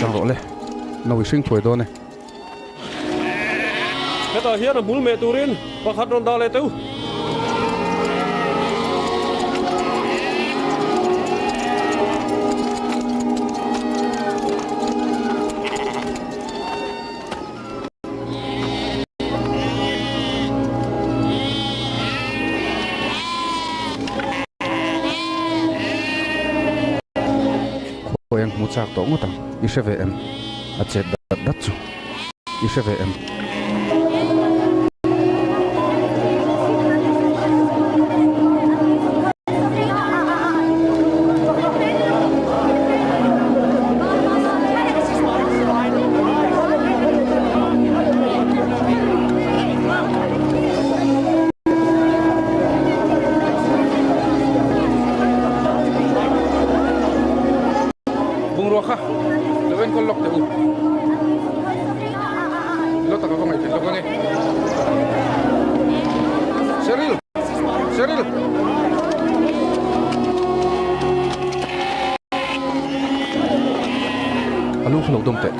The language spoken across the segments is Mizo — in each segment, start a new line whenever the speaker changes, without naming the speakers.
Chang rawh le, no i hring thuai dawn e.
Hetah hian a hmul meh turin pakhat rawn dah leh teu.
Khawi ang hmu chak tawh ngawt ang, i hre ve em? A chet dat dat chu i hre ve em?
Bungrua kha lo enkawl lawk teh u. Lo taka va ngaihven lawk ange. Cheryl! Cheryl!
A lu kha lo dawm teh.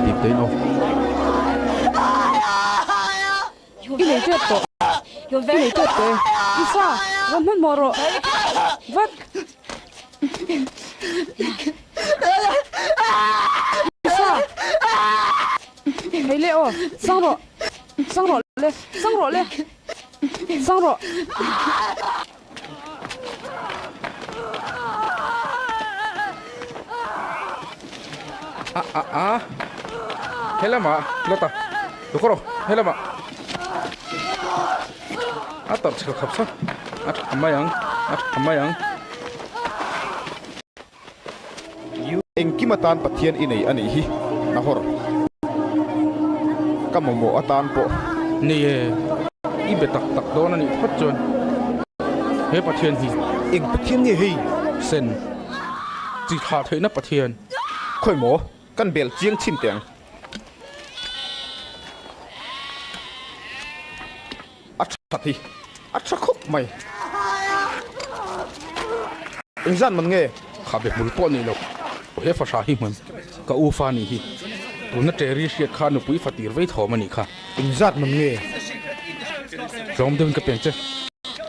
Dip tein aw.
I nei tep tawh. I nei tep tawh e. I fa, rawn hmanhmawh rawh. Vat. I fa. Hei le aw. Sang rawh. Sang rawh le. Sang rawh le. Sang rawh.
A a a helamah Lota lukawr aw helamah a tarh chhel khap sa a tha mai ang a tha mai ang.
Engkim atan Pathian i nei a nih hi, Nahor. Ka mamawh atan pawh.
Nei e, i be tak tak dawn a nih phawt chuan he Pathian hi.
Eng Pathian nge hei?
Sen, chi thlah theihna Pathian.
Khawi maw, kan bel chiang chhin teh ang. A tha thi, a tha khawp mai. Engzan man nge?
Kha be hmul pawh ni lo, he fahra hi hman ka u fa nih hi. Tuna Terry hriat kha nupui fatir vei thawm a nih kha.
Engzat man nge?
Tlawm deuhin ka peng che,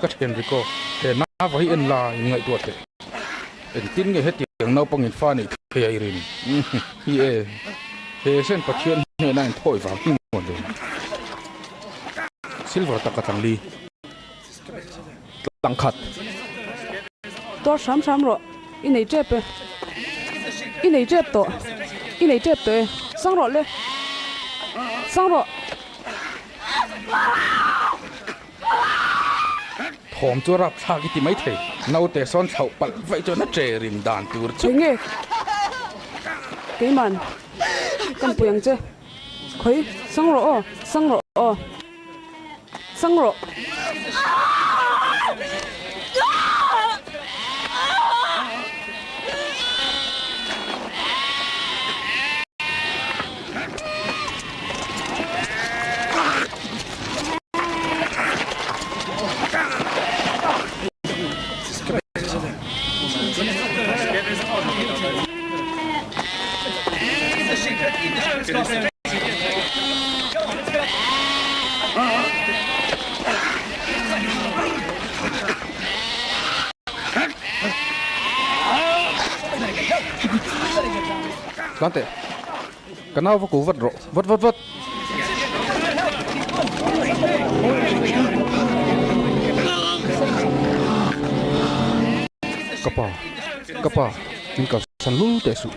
ka then Rico, he nava hi en la in ngaihtuah teh. Engtin nge hetiang naupangin fa neih thei a i rin? Hi e, he sen Pathian hnena inthawi vang hi maw le? Silver taka tlangli
tlang khat.
Tuar hram hram rawh, i nei tep e. I nei tep tawh, i nei tep tawh e. Sang rawh le, sang rawh.
Thawm chu a rapthlak i ti mai thei. Naute sawn thlauh palh vaih chuan a che rin dan tur chu.
Enge keiman kan pui ang che. Khawi, sang rawh aw, sang rawh aw, sang rawh.
Tlan teh. Ka nau va ko vat rawh. Vat vat vat.
Ka pa, ka pa, min kalsan lul teh suh.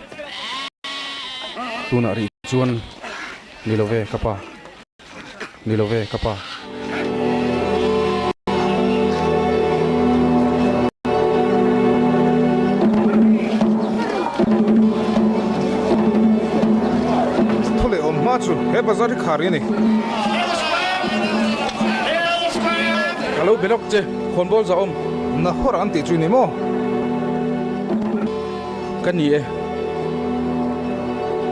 Tunah rih chuan ni lo ve ka pa, ni lo ve ka pa.
Thu leh awm hma chu he bazar hi khar i ni. Ka lo be lawk che, khawnbawl za awm.
Nahor an tih chu i ni maw?
Ka ni e.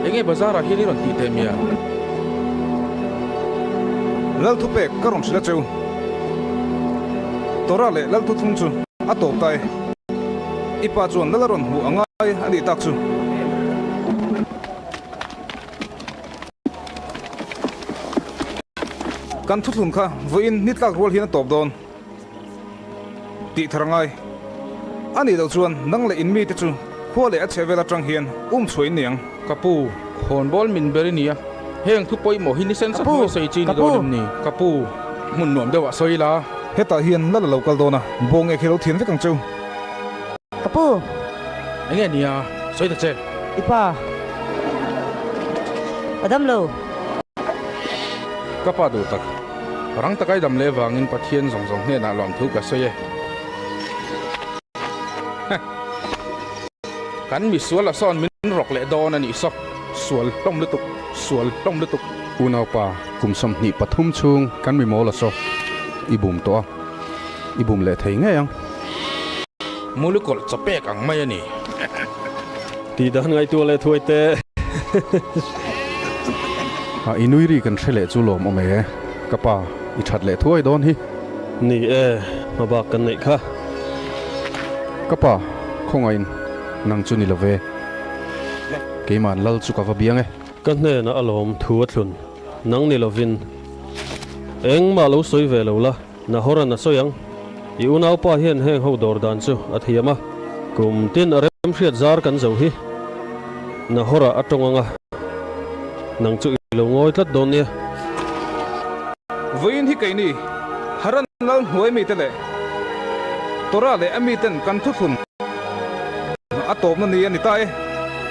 Enge bazar ah hian i rawn tih teh mia?
Lal thupek ka rawn hrilh a cheu. Torah leh Lal thuthung chu a tawp ta e.
I pa chuan lal a rawn hmuh a ngai a nih tak chu. Kan thuthlun kha vawiin ni tlak rual hian a tawp dawn tih thar a ngai. A nih loh chuan nang leh in mite chu khua leh a chheh vel atang hian um chhuah in ni ang.
Ka pu, khawnbawl min ber i nia. Heng thu pawimawh hi ni sen sa hnuai sawi chi ni dawn em ni? Ka pu, hmun nuam deuh ah sawi la.
Hetah hian lal a lo kal dawn a, bawng ek hi lo thian vek ang cheu.
Ka pu!
Enge nia, sawi ta che.
I pa. A dam lo.
Ka pa duh tak. Rang taka i dam leh vangin Pathian zawng zawng hnenah lawmthu ka sawi e. Kan misual a sawn min rawk leh dawn a nih saw.
Sual
hlawm lutuk, sual hlawm lutuk.
Unaupa, kum 23 chhung kan mi mawl a saw. I bum tawh a, i bum leh thei ngei ang.
Muli kawlh chaw pek ang mai a ni.
Tih dan ngaihtuah leh thuai teh.
A, i nui ri kan hre leh chu lawm awm e. Ka pa, i that leh thuai dawn hi.
Ni e, hma bak kan neih kha.
Ka pa, khawngaihin nang chu ni lo ve. Keima'n lal chu ka va biang e.
Ka hnenah a lawm thu a thlun. Nang ni lovin engmah lo sawi ve lo la, Nahoran a sawi ang. I unaupa hian heng ho dawr dan chu a thiam a, kum tin a remhriat zar kan zo hi Nahora a tawng ang a, nang chu i lo ngawi tlat dawn nia.
Vawiin hi keini Haran lal hnuai mite leh Torah leh a miten kan thuthlun a tawpna ni a ni ta e.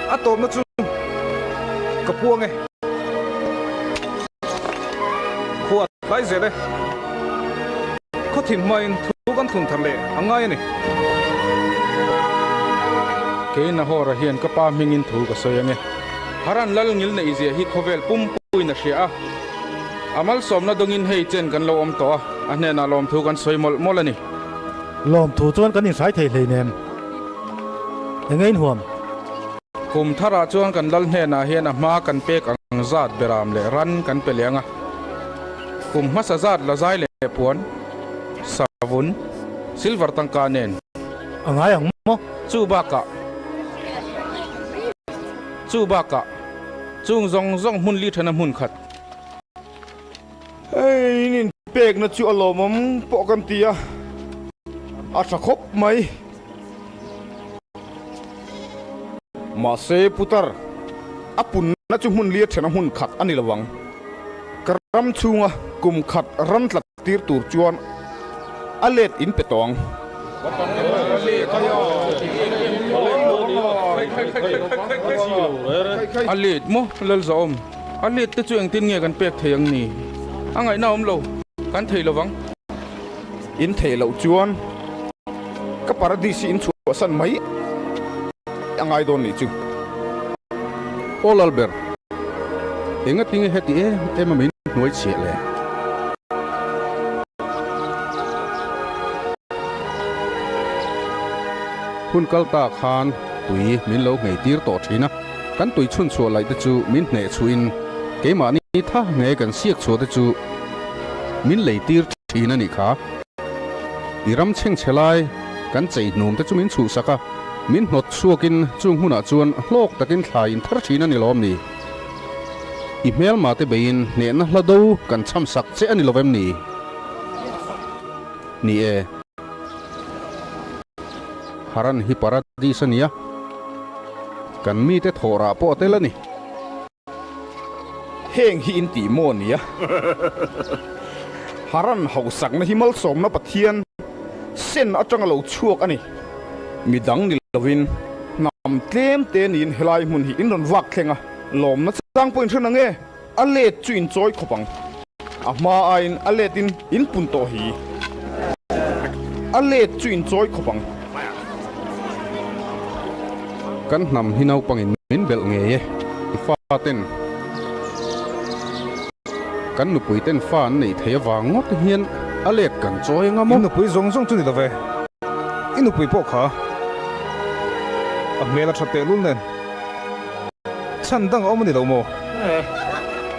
A tawpna chu ka puang e. Khua tlai zel e. Khaw thim hmain thu kan thlun thar leh a ngai a ni.
Kei Nahora hian ka pa hmingin thu ka sawi ang e. Haran lal ngil neih zia hi khawvel pumpuiin a hria a. A malsawmna dawngin hei chen kan lo awm tawh a, a hnenah lawmthu kan sawi mawlh mawlh a ni.
Lawmthu chuan kan inhrai thei hleinem. Enge inhuam?
Kum tharah chuan kan lal hnenah hian a hma kan pek ang zat beram leh ran kan pe leh ang a. Kum hmasa zat la zai leh puan, savun, silver tangka nen.
A ngai ang maw?
Chu bakah, chu bakah, chung zawng zawng hmun li thana hmun khat.
Hei in inpekna chu a lawmawm pawh kan ti a, a tha khawp mai. Mahse putar, a punna chu hmun lia thena hmun khat a ni lo ang. Ka ram chhunga kum khat ram tlat tir tur chuan a let in pe tawh ang.
A let maw Lalzawm? A let te chu engtin nge kan pek thei ang ni? A ngaihna awm lo, kan thei lovang.
In theih loh chuan ka paradis hi in chhuahsan mai a ngai dawn nih chu.
Aw Lalber, engatinge heti em em a min hnuai chhiah le? Hun kal ta khan tui min lo nghei tir tawh thin a. Kan tui chhun chhuah laih te chu min hneh chhuhin keimahni tha nge kan siak chhuah te chu min lei tir thin a nih kha. I ram chhengchhe lai kan chei hnum te chu min chhuhsak a, min hnawt chhuakin chung hmunah chuan hlawk takin thlai in thar thin a ni lawm ni? I hmelma te beiin hnehna hla do kan chhamsak che a ni lovem ni? Ni e. Haran hi paradis a nia, kan mite thawh rah pawh a tel a ni.
Heng hi in tih maw nia? Haran hausakna hi malsawmna Pathian sen atanga lo chhuak a ni. Midang ni lovin hnam tlem te niin helai hmun hi in rawn vak thleng a, lawmna chang pawh in hre nang e. A let chu in chawi khawp ang. A hma aiin a let in in pun tawh hi. A let chu in chawi khawp ang.
Kan hnam hi naupangin min belh ngei e. Fa ten kan nupui ten fa an neih theih avang ngawt hian a let kan chawi anga maw?
In nupui zawng zawng chu ni lo ve. I nupui pawh kha a hmel a tha tehlul nen. Chhan dang a awm a ni lo maw?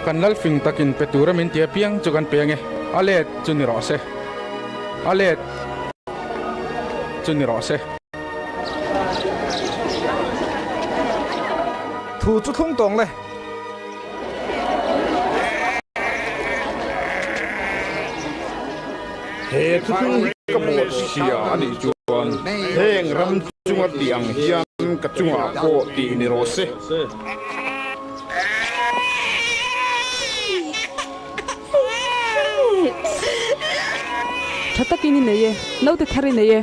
Kan lal fing takin pe tura min ti apiang chu kan peng e. A let chu ni rawh se. A let chu ni rawh se.
Thu chu thlung tawng le.
He thuthlung hi ka bawhchhia a nih chuan heng ram chunga tih ang hian ka chungah pawh tih ni rawh se.
Tha takin i nei e, naute thar i nei e.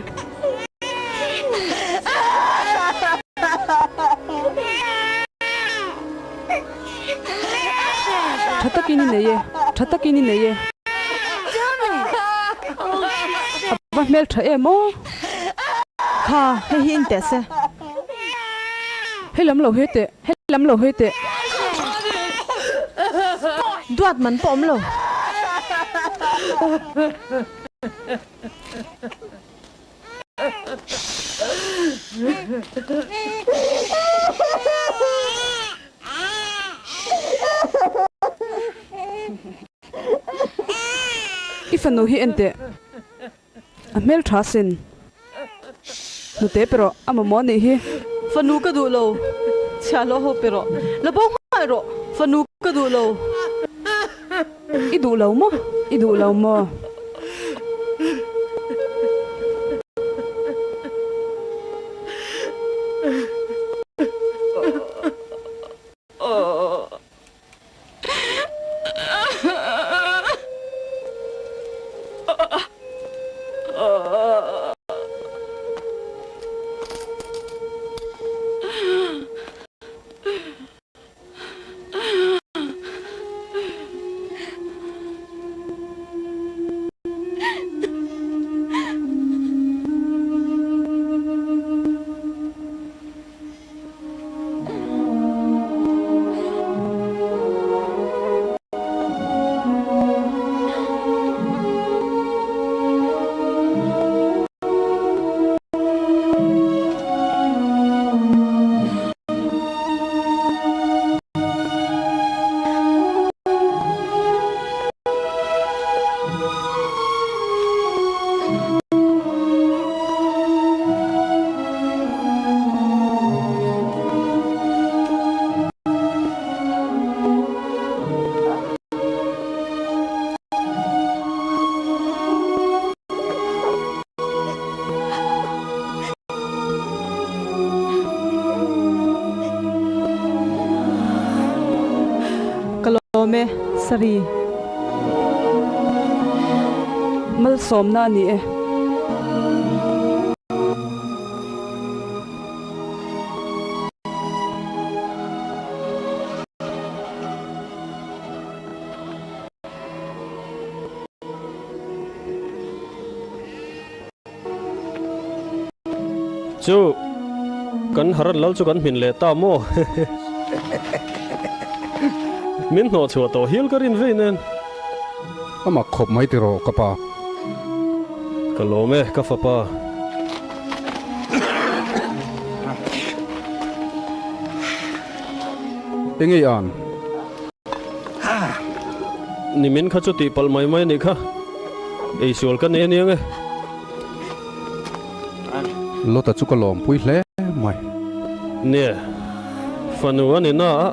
Tha takin i nei e, tha takin i nei e. A va hmel tha em aw.
Kha, hei hi in teh se.
Hei lam lo hei teh, hei lam lo hei teh.
Duat man pawh awm lo.
I fanu hi en teh. A hmel tha sin. Hnute pe rawh, a mamawh anih hi.
Fanu ka duh lo, chhiahhlawh ho pe rawh. La bo nghal rawh, fanu ka duh lo.
I duh lo maw? I duh lo maw?
Ka lawm e, Sari.
Malsawmna a ni e.
Chu kan Haran lal chu kan hmin leh ta maw? Min hnawh chhuah tawh hial ka rin vei nen.
A mak khawp mai tiraw ka pa.
Ka lawm e ka fapa.
Engei an?
Nimin kha chu tihpalh mai mai a nih kha. Eisual ka nei aniang e.
Lota chu ka lawmpui hle mai.
Nia, fanu a ni na a,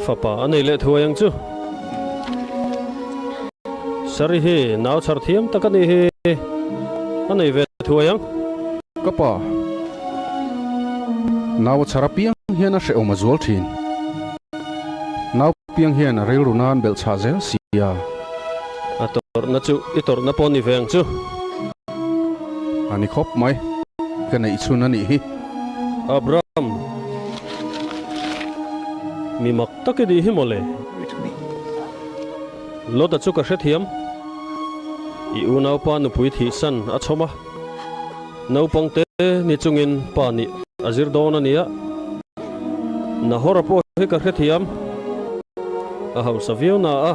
fapa a nei leh thuai ang chu. Sari hi nau chhar thiam tak a nih hi, a nei ve thuai ang.
Ka pa, nau a chhar apiang hian a hrehawm a zual thin. Nau piang hian a rilru nan belh chhah zel si a.
A tawrhna chu i tawrhna pawh ni ve ang chu.
A ni khawp mai, ka neih chhun a nih hi.
Abram, mi mak tak i nih hi mawle. Lota chu ka hrethiam. I unaupa nupui thihsan a chhawm a. Naupang te ni chungin pa nih a zir dawn a nia. Nahora pawh hi ka hrethiam. A hausa viau na a.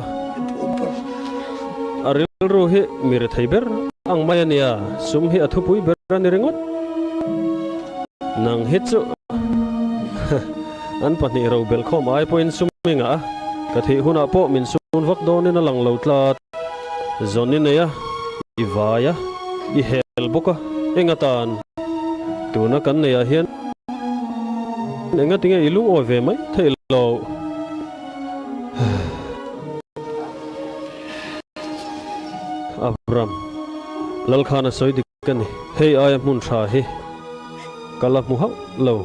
A rilru hi mi rethei ber ang mai a nia. Sum hi a thupui ber a ni ringawt. Nang hi chu an pahnih ro belhkhawm ai pawhin sum i ngah a. Ka thih hunah pawh min sun vak dawnin a lang lo tlat. Zawn i nei a, i vai a, i hel bawk a, eng atan? Tuna kan neihah hian engatinge i lungawi ve mai theih loh? Abram, Lalkhana sawi dik ka ni. Hei aia hmun tha hi ka la hmu hauh lo.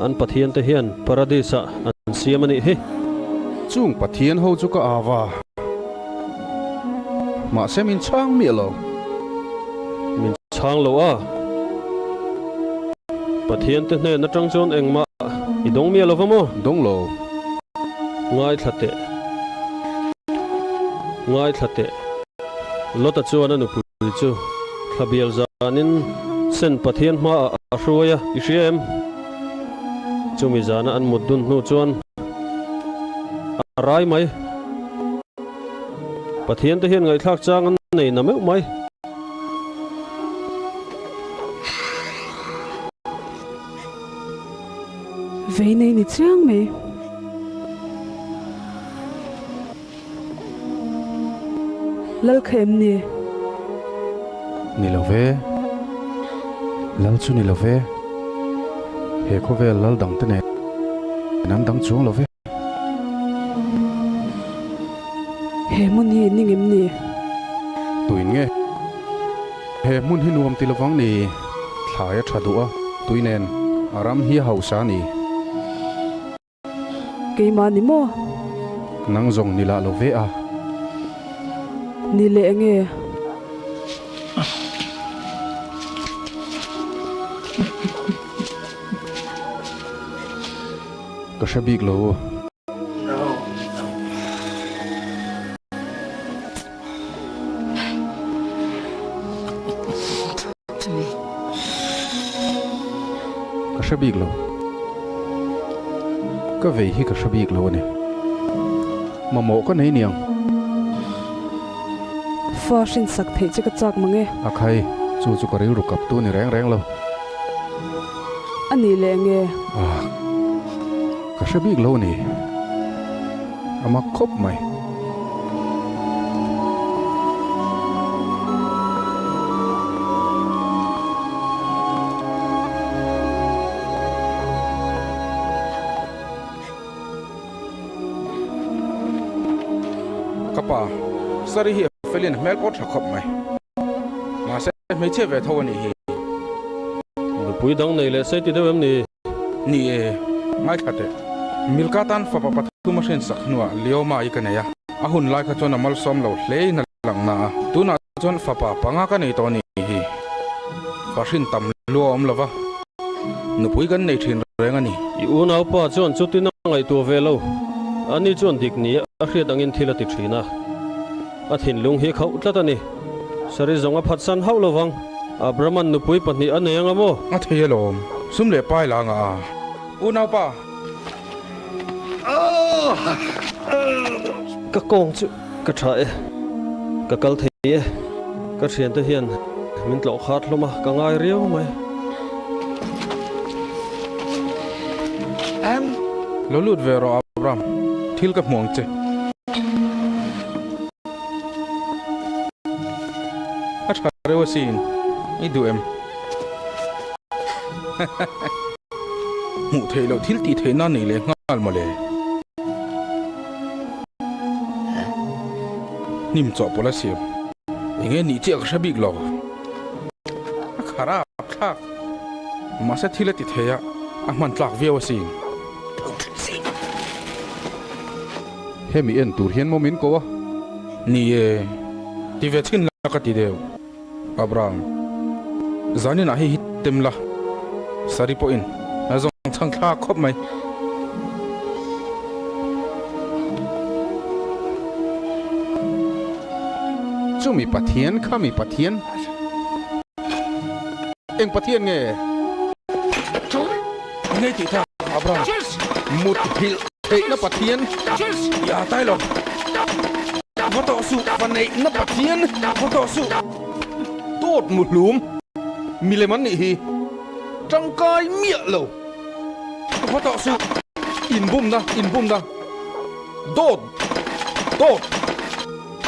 An Pathian te hian Paradis ah an siam a nih hi.
Chung Pathian ho chu ka au a, mahse min chhang miah lo.
Min chhang lo a, Pathian te hnen atang chuan engmah i dawng miah lo va maw?
Dawng lo.
Ngaithla teh. Ngaithla teh. Lota chuan a nupui chu thlabial zanin Sen Pathian hmaah a hruai a, i hria em? Chumi zana an mut dun hnu chuan a rai mai. Pathian te hian ngaihthlak chang an nei na meuh mai.
Vei nei ni chiang mai. Lal kha em ni?
Ni lo ve. Lal chu ni lo ve. He khawvel lal dang te nen an dang chuang lo ve.
He hmun hi ning em ni?
Tuin nge? He hmun hi nuam ti lovang ni? Thlai a tha duh a, tui nen a ram hi a hausa a ni.
Keimah ni maw?
Nang zawng ni lah lo ve a.
Ni leh enge?
Ka hre bik lo. Ka hre bik lo. Ka vei hi ka hre bik lo a ni. Mamawh ka nei niang.
Fa hrinsak theih che ka chak mang e.
A khai, chu chu ka rilru kap tu ni reng reng lo.
A nih leh nge?
Ah, ka hre bik lo a ni. A mak khawp mai.
Ka pa, Sari hi a felin a hmel pawh tha khawp mai. Mahse, hmeichhia ve tho a nih hi.
Nupui dang nei leh sei ti deuh em ni?
Ni e, ngaithla teh. Milka tan fapa pathum a hrinsak hnuah Leoma i ka nei a, a hun lai kha chuan a malsawm lo hle in a lang na a, tunah chuan fapa panga ka nei tawh a nih hi. Fa hrin tam lua awm lova, nupui kan nei thin reng a ni.
I unaupa chuan chutin a ngaihtuah ve lo, ani chuan dik ni a hriat angin thil a ti thin a, a thinlung hi khauh tlat a ni. Sari zawng a phatsan hauh lovang. Abraman nupui pahnih a nei anga maw?
A thei alawm, sum leh pai la anga a. Unaupa!
Ka kawng chu ka tha e, ka kal thei e. Ka thiante hian min tlawh khat hlawm a, ka ngai riau mai.
Lo lut ve rawh Abram, thil ka hmu ang che. A tha reuh asin, i duh em? Hmuh theih loh thil tih theih nan nei leh nghal mawle. Hnim chawhpawlh a siam. Enge nih chiah ka hre bik lo. A kharap thlak. Mahse thil a ti thei a, a hman tlak viau asin.
Hemi en tur hian maw min ko a?
Ni e, ti ve chhin la ka ti deuh. Abraham, zaninah hei hi tem la, Sari pawhin a zawng chhang thlak khawp mai.
Chumi Pathian kha mi Pathian? Eng Pathian nge?
Ngei tih thlak Abraham.
Mut hilh theihna Pathian.
Ya tai lo. Va tawh suh.
Va neihna Pathian.
Va tawh suh.
Dawt muhlum. Milem an nih hi. Tangkai miah lo.
Va tawh suh.
Inbumna, inbumna. Dawt, dawt,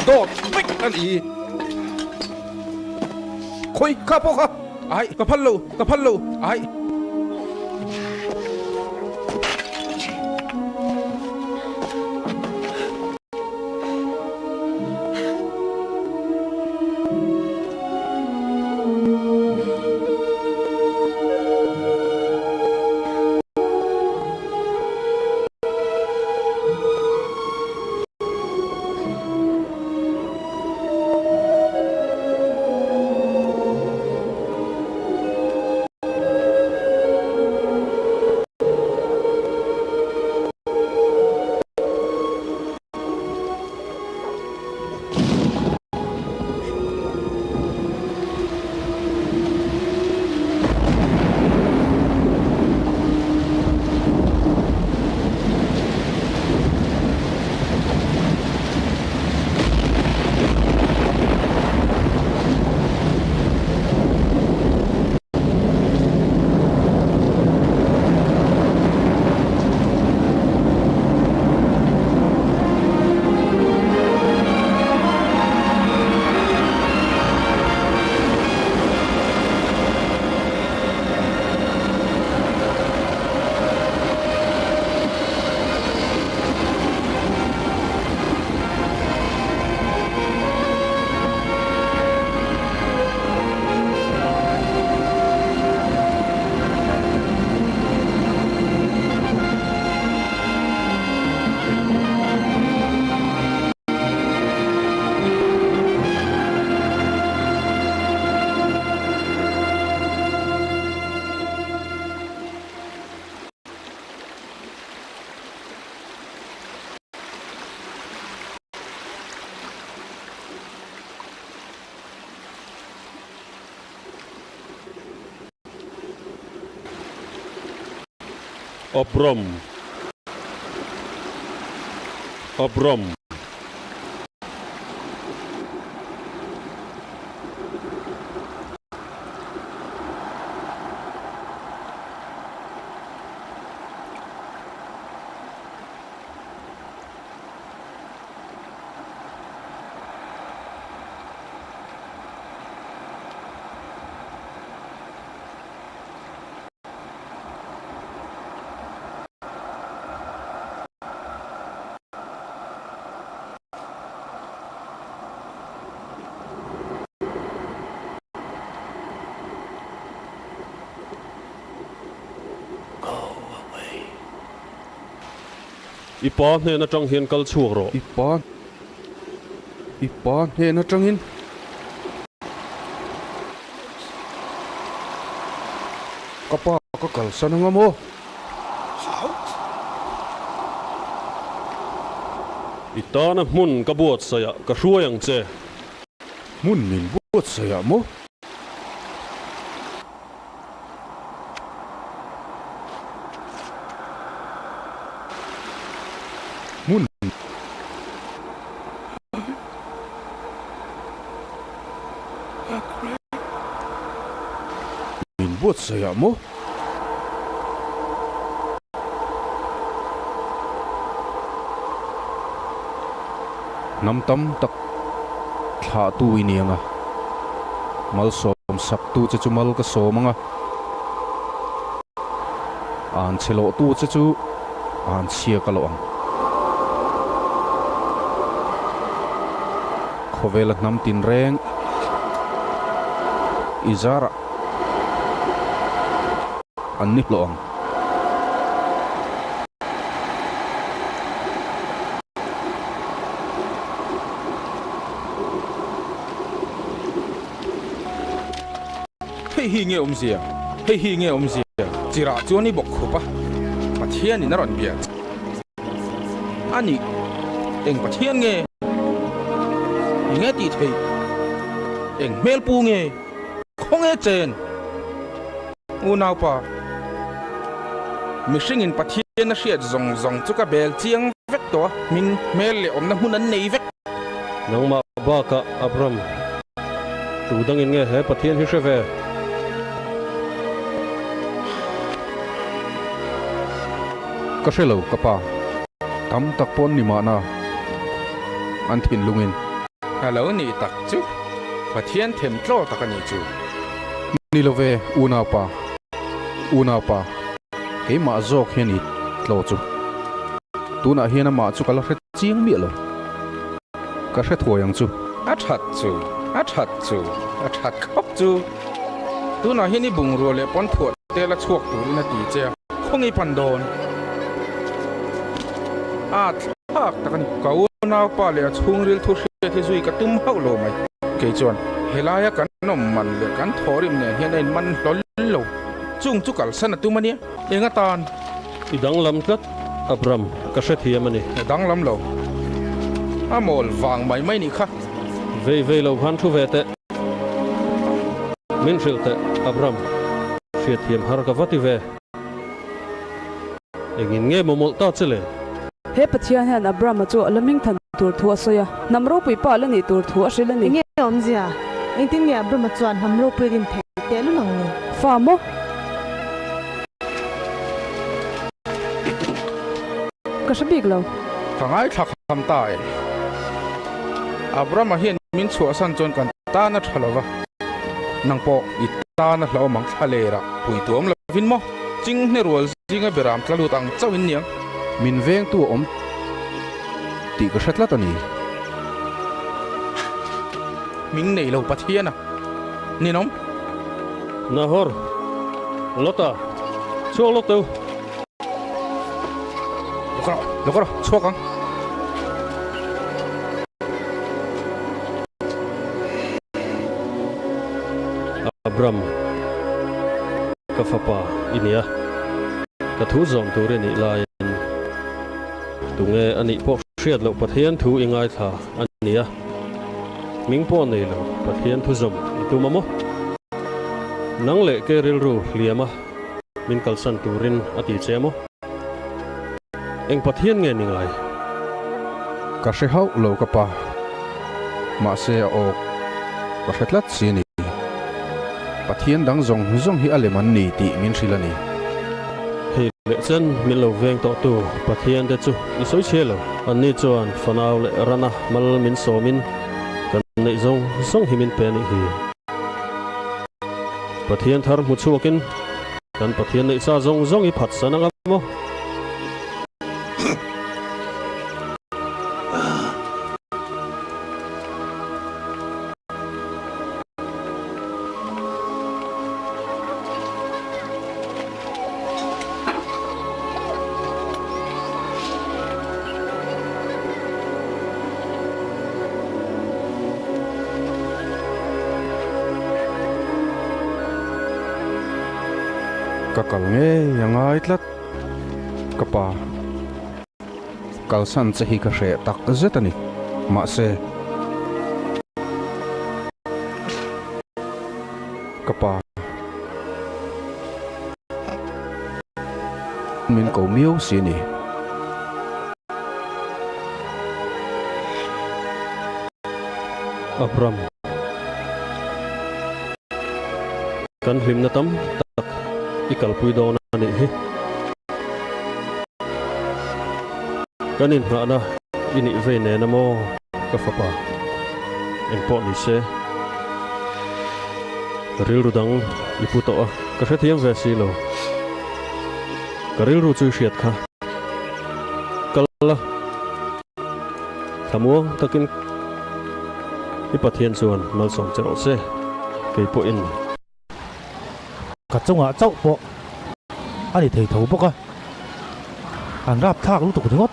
dawt vek a nih hi. Khawi kha pawh kha.
Ai, ka phal lo, ka phal lo, ai.
Abram. Abram. I pa hnen atang hian kal chhuak rawh.
I pa I pa hnen atangin. Ka pa ka kalsan anga maw?
I tana hmun ka buatsaih ah ka hruai ang che.
Hmun min buatsaih ah maw? Hmun. Min buatsaih ah maw? Hnam tam tak thlahtu i ni ang a, malsawm saktu che chu mal ka sawm ang a, an chhe lawhtu che chu an chhia ka lawh ang. Khawvela hnam tinreng i zarah an ni hlawh ang.
Hei hi nge awmzia? Hei hi nge awmzia? Chirah chuan i bawk khup a, Pathianin a rawn bia che a ni. Eng Pathian nge? Eng nge tih theih? Eng hmel pu nge? Khawnge chen? Unaupa, mihringin Pathian a hriat zawng zawng chu ka bel chiang vek tawh a, hming, hmel leh awmna hmun an nei vek.
Nangmah bakah Abram, tu dangin nge he Pathian hi hre ve?
Ka hre lo ka pa, tam tak pawn ni mahna an thinlungin.
A lo nih tak chu Pathian themtlaw tak a nih chu.
Ni lo ve, unaupa, unaupa, keimah zawk hian i tlaw chu. Tunah hian amah chu ka la hre chiang miah lo. Ka hre thuai ang chu.
A that chu, a that chu, a that khawp chu. Tunah hian i bungrua leh pawn thuah te la chhuak turin a ti che a, khawnge i pan dawn? A thlak tak a ni. Ka unaupa leh a chhungril thu hriat hi zui ka tum hauh lo mai. Kei chuan helaia kan awm man leh kan thawhrim nen hian a inman hlawl lo. Chung chu kalsan a tum a nia. Eng atan?
I danglam tlat, Abram, ka hrethiam a ni.
A danglam lo. A mawl vang mai mai nih kha.
Vei vei lo khan thu ve teh. Min hrilh teh, Abram. Hriatthiam har ka va ti ve. Engin nge maw mawlh ta che le?
He Pathian hian Abrama chu a la ming than tur thu a sawi a, hnam ropui pa la nih tur thu a hrilh a ni.
Enge awmzia? Engtin nge Abrama chuan hnam ropui a din theih teh lul ang ni?
Fa maw? Ka hre bik lo.
Ka ngaithla kham ta e. Abrama hian min chhuahsan chuan kan tan a tha lo va, nang pawh i tan a hlauhawm ang thla lerah pui tuam lovin maw? Chinghne rual zinga beram tla lut ang chauh in niang.
Min vengtu a awm tih ka hre tlat a ni.
Hming nei lo Pathian a ninawm.
Nahor, Lota, chhuak lawk teu.
Lawk rawh, lawk rawh, chhuak ang.
Abram, ka fapa i nia, ka thu zawm tur i nih laiin tunge a nih pawh hriat loh Pathian thu i ngaithla a nia, hming pawh nei lo Pathian thu zawm i tum a maw? Nang leh ke rilru hliam a min kalsan turin a ti che maw? Eng Pathian nge ni ngai?
Ka hre hauh lo ka pa. Mahse a awk ka hre tlat si a ni. Pathian dang zawng zawng hi a lem an ni tih min hrilh a ni.
Hei leh chen min lo veng tawhtu Pathian te chu i sawi chhe lo. Anni chuan fanau leh rana mal min sawmin kan neih zawng zawng hi min pe a nih hi. Pathian thar hmu chhuakin kan Pathian neih sa zawng zawng hi phatsan anga maw?
Ka kal ngei a ngai tlat ka pa. Kalsan che hi ka hreh tak zet a ni. Mahse ka pa min ko miau si a ni.
Abram, kan hlimna tam tak i kalpui dawn a nih hi. Kan inhnahna i nih vei nen a maw ka fapa? Engpawh ni se, rilru dang i pu tawh a, ka hrethiam ve si lo. Ka rilru chu i hriat kha. Kal la, thlamuang takin i Pathian chuan malsawm che rawh se, kei pawhin.
Ka chungah chauh pawh a ni thei tho bawk a, an rapthlak lutuk ringawt.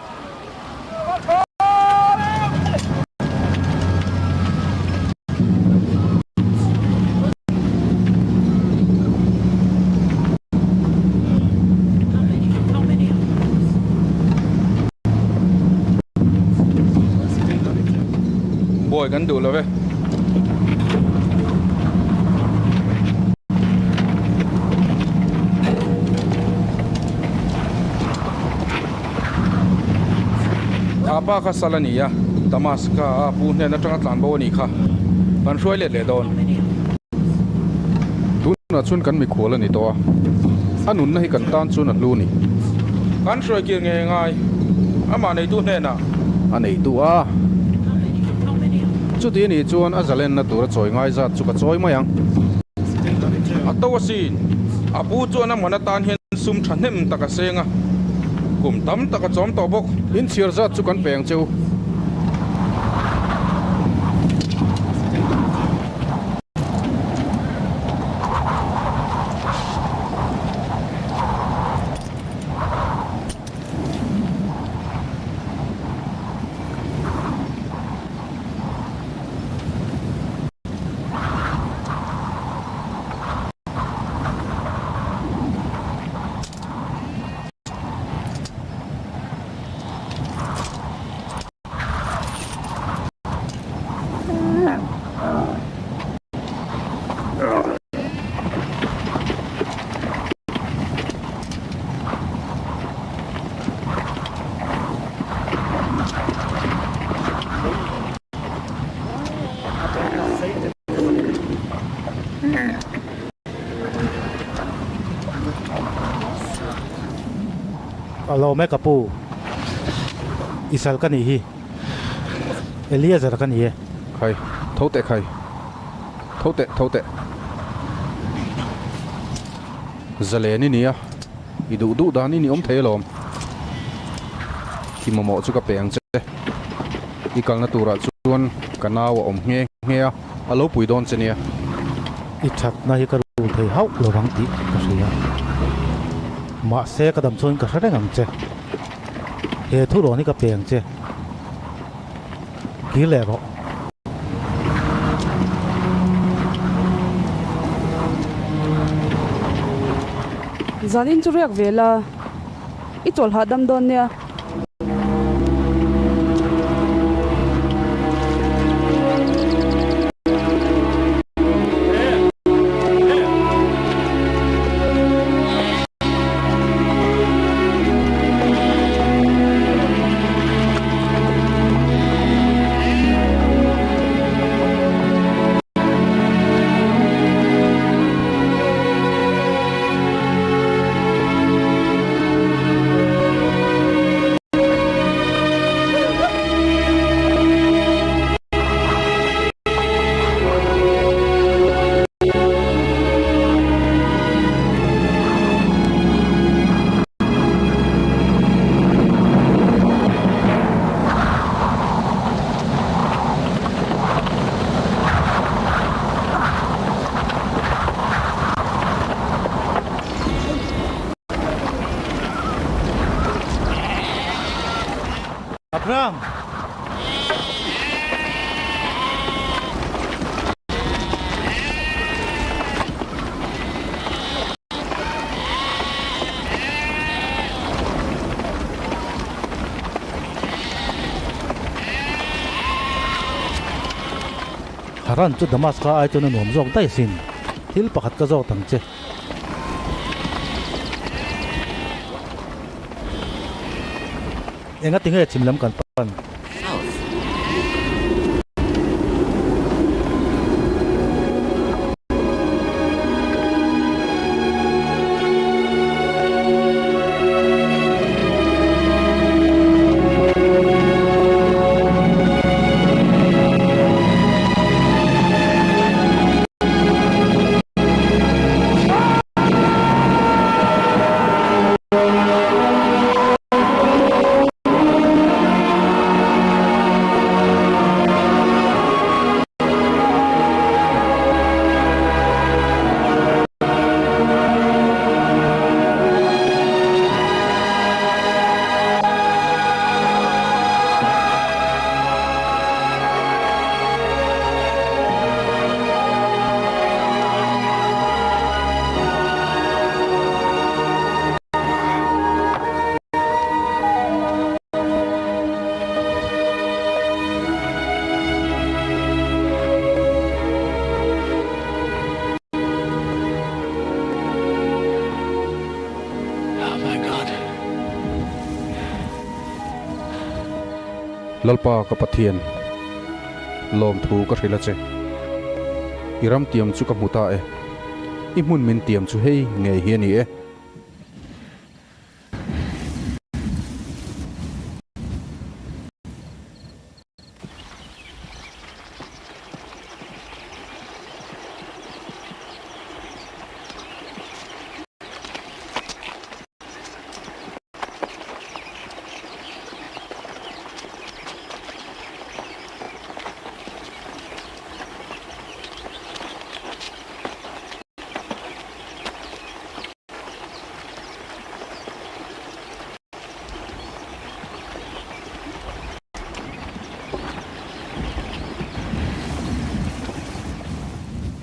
Buai kan duh lo ve. Kha pa kha sal a ni a, Damaska a pu hnen atanga tlan bo a nih kha. Kan hruai let leh dawn.
Tunah chuan kan mikhual a ni tawh a, a nunna hi kan tan chuan a hlu a ni.
Kan hruai kir ngei ngai, amah neitu hnenah.
A neitu a. Chuti a nih chuan a zalenna tur a chawi ngai zat chu ka chawi mai ang.
A to asin. A pu chuan a man atan hian sum thahnem tak a seng a, kum tam tak a chawm tawh bawk.
In chhiar zat chu kan pe ang che u.
A lawm e ka pu. I sal ka nih hi. Eliezer ka ni e.
Khai, tho teh khai. Tho teh, tho teh. Zalen i nia, i duh duh dan i ni awm thei alawm. I mamawh chu ka pe ang che. I kalna turah chuan ka nau a awm nghe nghe a, a lo pui dawn che nia.
I thatna hi ka rul thei hauh lo vang tih ka hria. Mahse ka dam chuan ka hre reng ang che. He thurawn hi ka pe ang che. Kir leh rawh.
Zanin chu riak ve la, i chawl hahdam dawn nia.
Abram! Haran chu Damaska ai chuan a nuam zawk daih asin. Thil pakhat ka zawk ang che. Enga tinge chhim lam kan pan?
Lalpa ka Pathian, lawmthu ka hrilh a che. I ram tiam chu ka hmu ta e. I hmun min tiam chu hei ngei hi a ni e.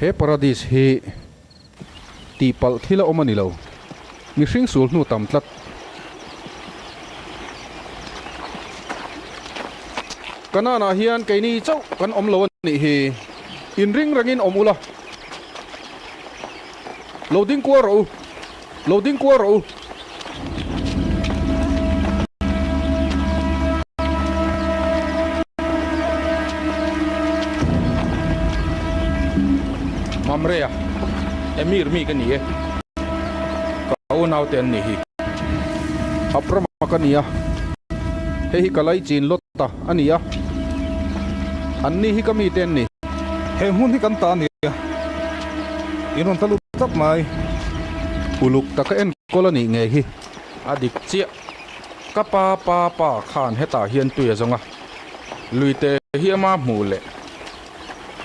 He paradis hi tihpalh thil a awm a ni lo. Mihring sul hnu tam tlat. Kanaan-ah hian keini chauh kan awm lo a nih hi. Inring rengin awm ula. Lo ding kual rawh u. Lo ding kual rawh u.
Mamrea, Emir mi ka ni e. Ka unaute an nih hi.
Abrama ka ni a, hei hi ka laichin Lota a ni a, anni hi ka mite an ni.
He hmun hi kan ta a ni a, in rawn ta lut tlat mai.
Uluk taka enkawl a nih ngei hi.
A dik chiah. Ka pa pa pa khan hetah hian tui a zawng a, luite hi ama hmuh leh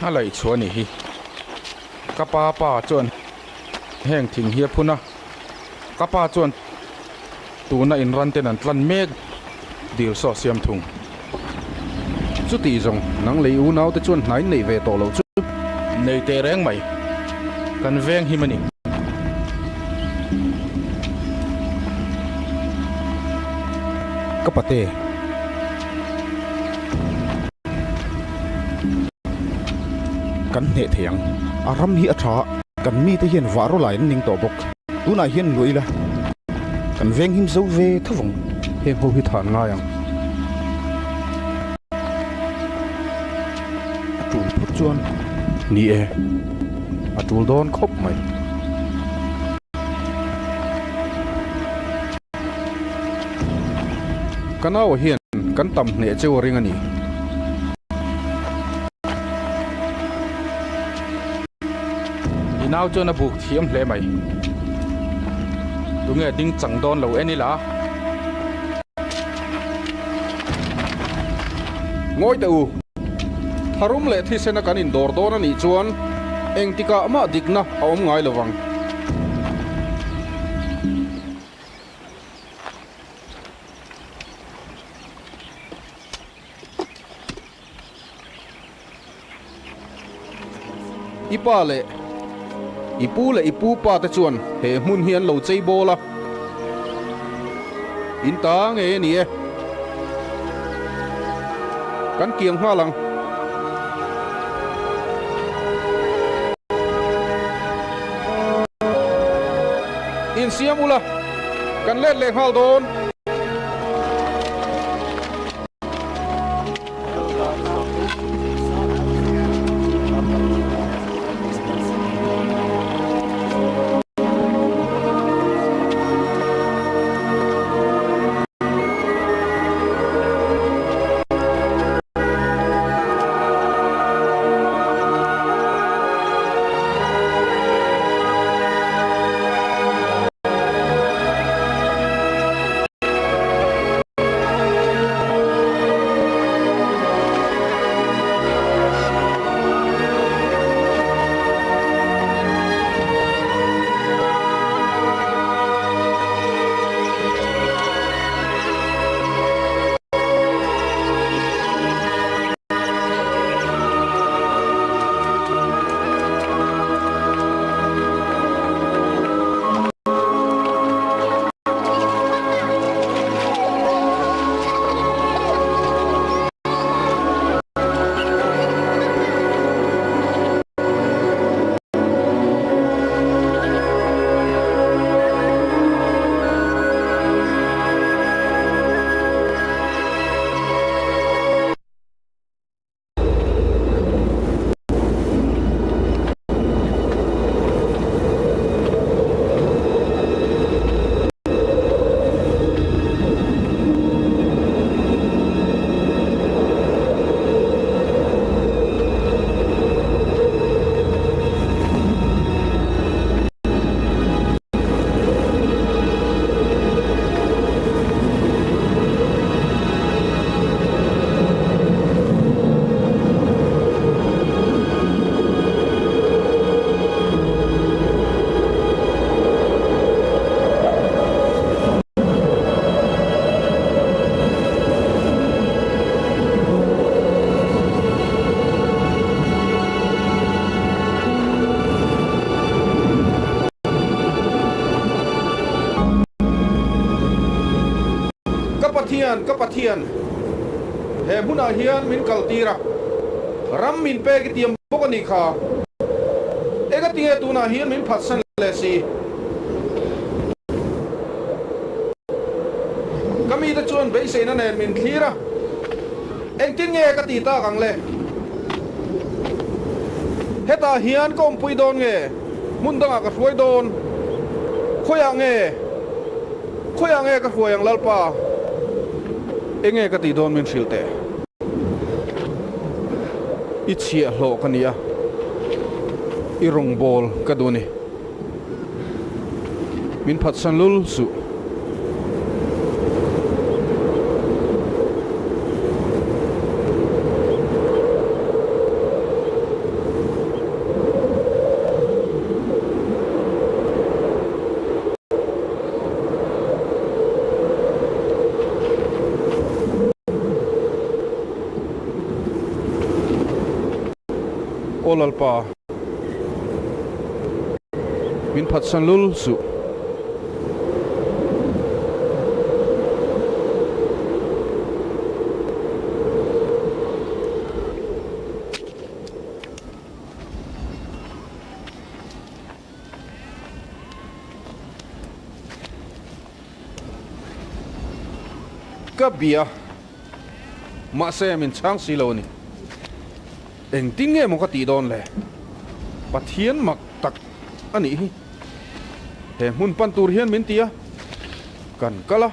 a laih chhuah a nih hi. Ka pa pa chuan heng thing hi a phun a, ka pa chuan tuna inran ten an tlan mek dil saw siam thung.
Chutih zawng nang lei unaute chuan hnai neih ve tawh loh chu.
Nei teh reng mai. Kan veng him a ni.
Ka pate.
Kan hneh thei ang. A ram hi a tha a, kan mite hian vah rawlai an ning tawh bawk. Tunah hian luah ila kan veng him zo ve tho vang.
Heng ho hi than ngai ang. A tul phawt chuan ni e, a tul dawn khawp mai. Ka nau hian kan tam hneh cheu a ring a ni.
I nau chuan a buk thiam hle mai. Tunge ding chang dawn lo en ila.
Ngawi teh u, tharum leh thisena kan indawr dawn a nih chuan engtikah mah dikna a awm ngai lo vang. I pa leh i pu leh i pu pa te chuan he hmun hi an lo chei bawl a, in ta ngei a ni e. Kan kiang nghal ang. Insiam ula, kan let leh nghal dawn. hian ka Pathian he hmunah hian min kaltir a, ram min pek i tiam bawk a nih kha. Engatinge tunah hian min phatsan leh si? Ka mite chuan beiseina nen min thlir a, engtin nge ka ti tak ang le? Hetah hian ka awmpui dawn nge? Hmun dangah ka hruai dawn? Khawiah nge? Khawiah nge ka hruai ang Lalpa? Enge ka tih dawn min hrilh teh? I chhiahhlawh ka ni a, i rawngbâwl ka duh a ni. Min phatsan lul suh. Aw Lalpa, min phatsan lul suh. Ka bia, mahse min chhang si lo a ni. Engtin nge maw ka tih dawn le? Pathian mak tak a nih hi. He hmun pan tur hian min ti a, kan kal a,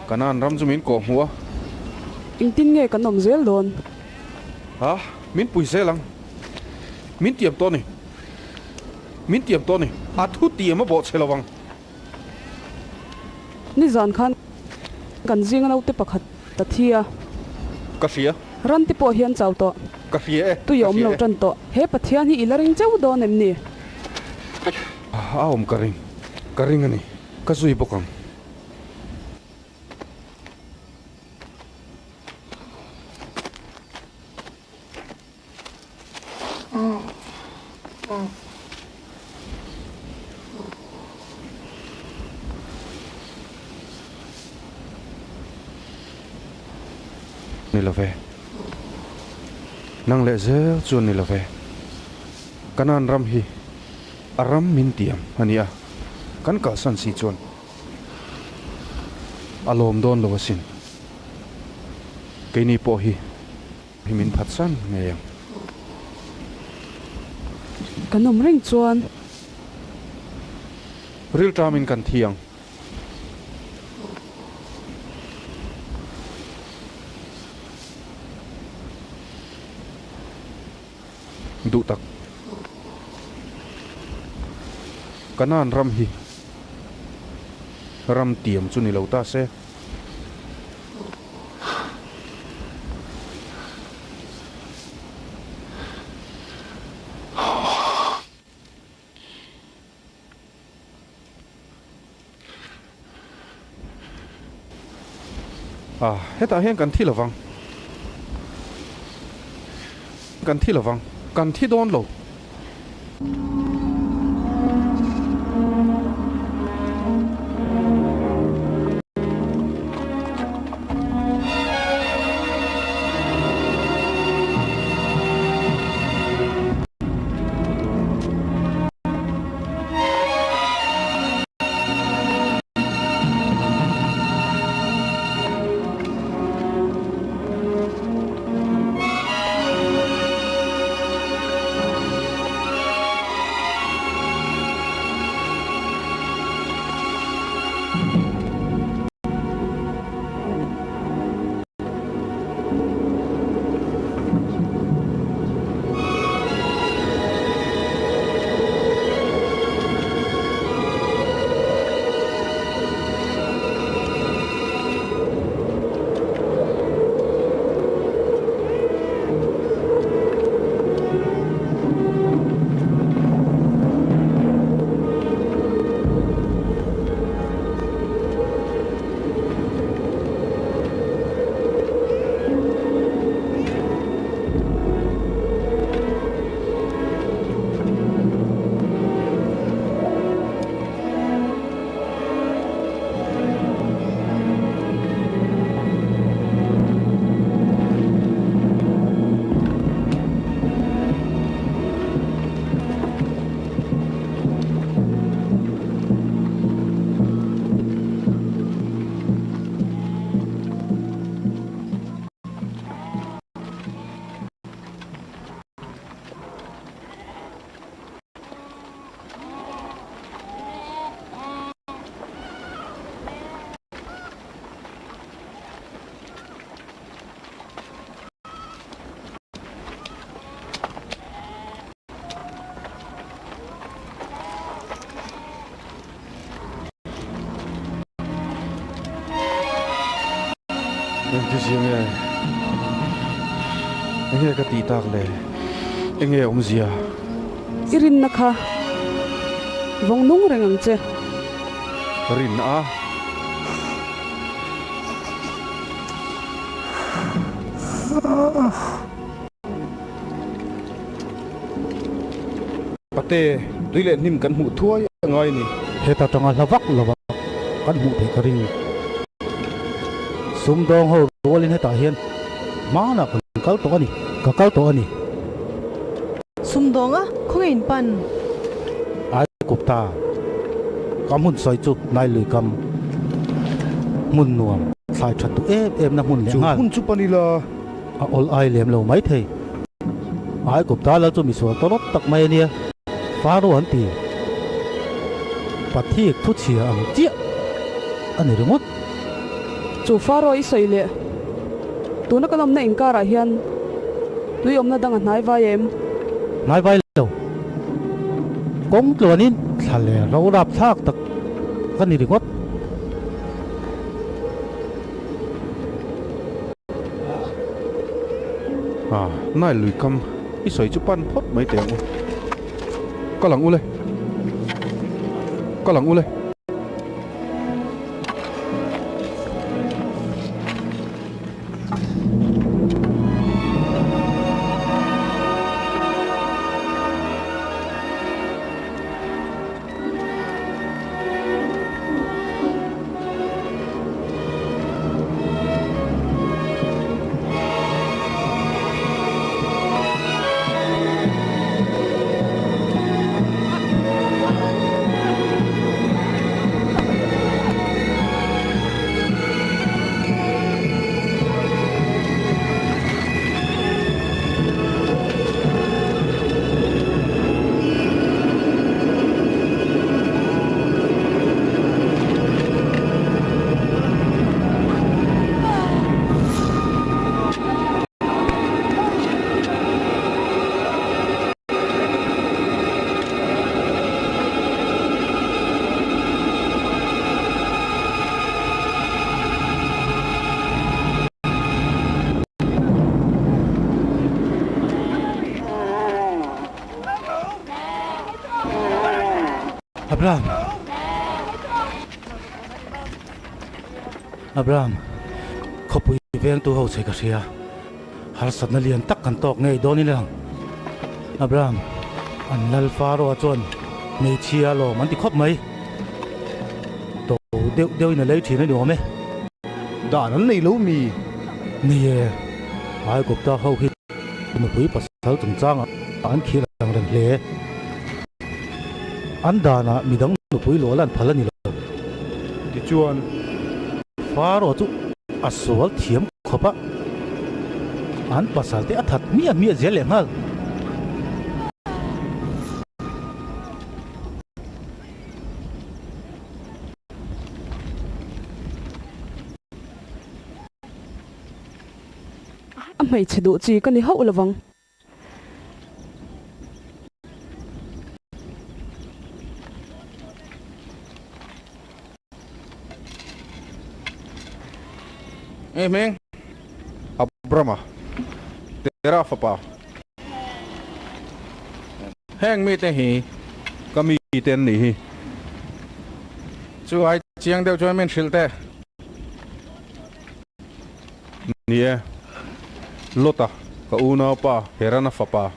Kanaan ram chu min kawh hmuh a.
Engtin nge kan awm zel dawn?
Ha, min pui zel ang. Min tiam tawh a ni. Min tiam tawh a ni. A thu tiam a bawh chhe lo ang.
Nizan khan kan zinga naute pakhat ta thi a.
Ka hria.
Ran te pawh hian chau tawh.
Ka hria e.
Tui a awm lo tan tawh. He Pathian hi i la ring cheu dawn em ni?
A awm ka ring. Ka ring a ni. Ka zui bawk ang. Ni lo ve. Nang leh zel chuan ni lo ve. Kanan ram hi a ram min tiam a ni a, kan kalsan si chuan a lawm dawn lo asin. Keini pawh hi Hi min phatsan ngei ang.
Kan awm reng chuan.
Rilṭamin kan thi ang. Duh tak. Kanaan ram hi ram tiam chu ni lo ta se. Ah, hetah hian kan thi lovang. Kan thi lovang. Kan thi dawn lo. Engti zia nge? Enge ka tih tak le? Enge awmzia?
I rinna kha vawng nung reng ang che.
Rinna a?
Pate, tui leh hnim kan hmuh thuai a ngai ni.
Heta tanga hla vak lova kan hmuh theih ka ring. Sumdawng ho rualin hetah hian hmanah kan kal tawh a ni, ka kal tawh a ni.
Sumdawnga khawnge in pan?
Ai Gupta, ka hmun sawi chu Nailui kam hmun nuam thlai that duh em em na hmun leh nghal.
Chu hmun chu pan ila.
A awl ai lem lo mai thei. Ai Gupta lal chu misual tawlawt tak mai a nia, Faro an ti. Pathik thu chhia ang chiah a ni ringawt.
Chu Faro i sawi leh tuna kan awmna inkarah hian tui awmna dang a hnai vai em?
Hnai vai lo. Kawng tluanin thla leh ro rap thlak tak ka ni ringawt.
A, Nile lui kam i sawi chu pan phawt mai teh ang u. Kal ang u le. Kal ang u le.
Abraham! Abraham, khawpui vengtu ho che ka hria. Harsatna lian tak kan tawk ngei dawn i lang. Abraham, an lal Pharaoh-a chuan hmeichhia alawm an ti khawp mai. To deuh deuhin a lei thin a ni awm e.
Dan an nei lo mi?
Ni e, Aigupta ho hi nupui pasal chungchangah an khir ang reng hle. An danah midang nupui luah lan phal a ni lo.
Tichuan,
Pharaoh chu a sual thiam khawp a, an pasal te a that hmiah hmiah zel leh nghal.
A hmeichhe duh chi ka ni hauh lovang.
Nge hming?
Abrama, Tera fapa.
Heng mite hi.
Ka mite an nih hi.
Chu ai chiang deuh chuan min hrilh teh.
Ni e, Lota, ka unaupa Herana fapa,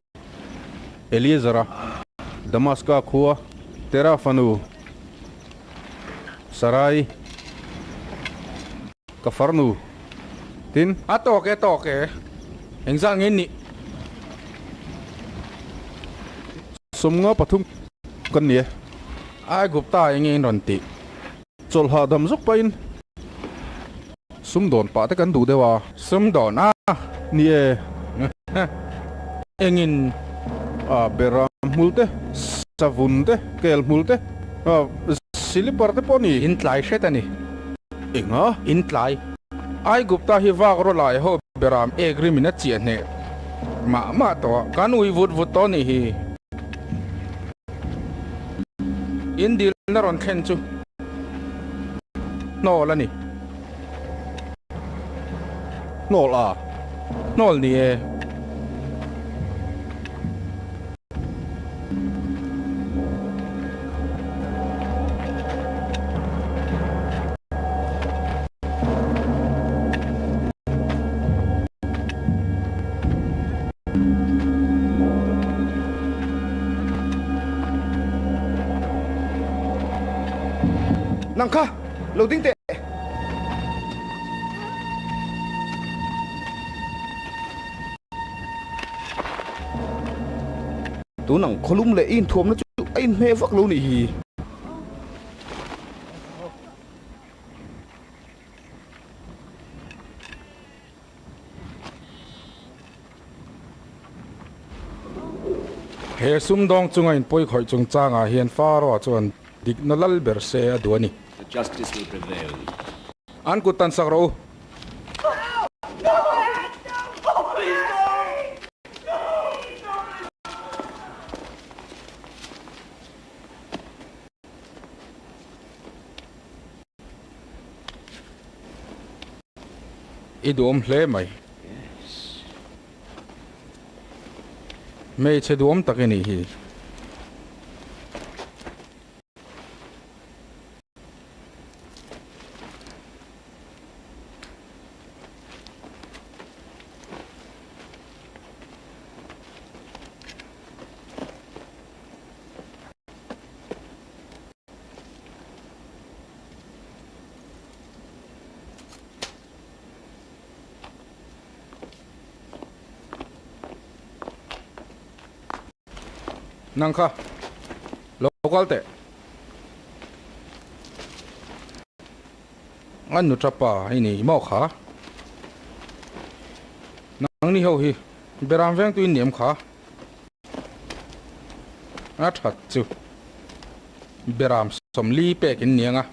Eliezera, Damaska khua, Tera fanu, Sarai, ka farnu, tin.
A tawk e, tawk e, engzah nge nih?
53 kan ni e.
Aigupta enge in rawn tih?
Chawlh hahdam zawk pahin sumdawn pah te kan duh deuh a.
Sumdawn a?
Ni e.
Engin?
A bera hmul te, savun te, kel hmul te, silipar te pawh a ni.
In tlai hret a ni.
Enga?
In tlai. Aigupta hi vak raw lai ho beram ek rimin a chiah hneh mah mah tawh a, kan ui vut vut tawh a nih hi. In dilna rawn thlen chu hnawl a ni.
Hnawl a?
Hnawl ni e.
Nang kha lo ding teh. Tun ang khawlum leh i inthuamna chu a inhmeh vak lo nih hi.
He sumdawng chunga inpawi khawih chungchangah hian Pharaoh chuan dikna lal ber se a duh a ni. An kut tan sak rawh u. I duhawm hle mai. Hmeichhe duhawm tak i nih hi. Nang kha lo kal teh. An nu tapa i ni maw kha? Nang ni ho hi beram vengtu in ni em kha? A that chu beram sawmli pek in ni ang a,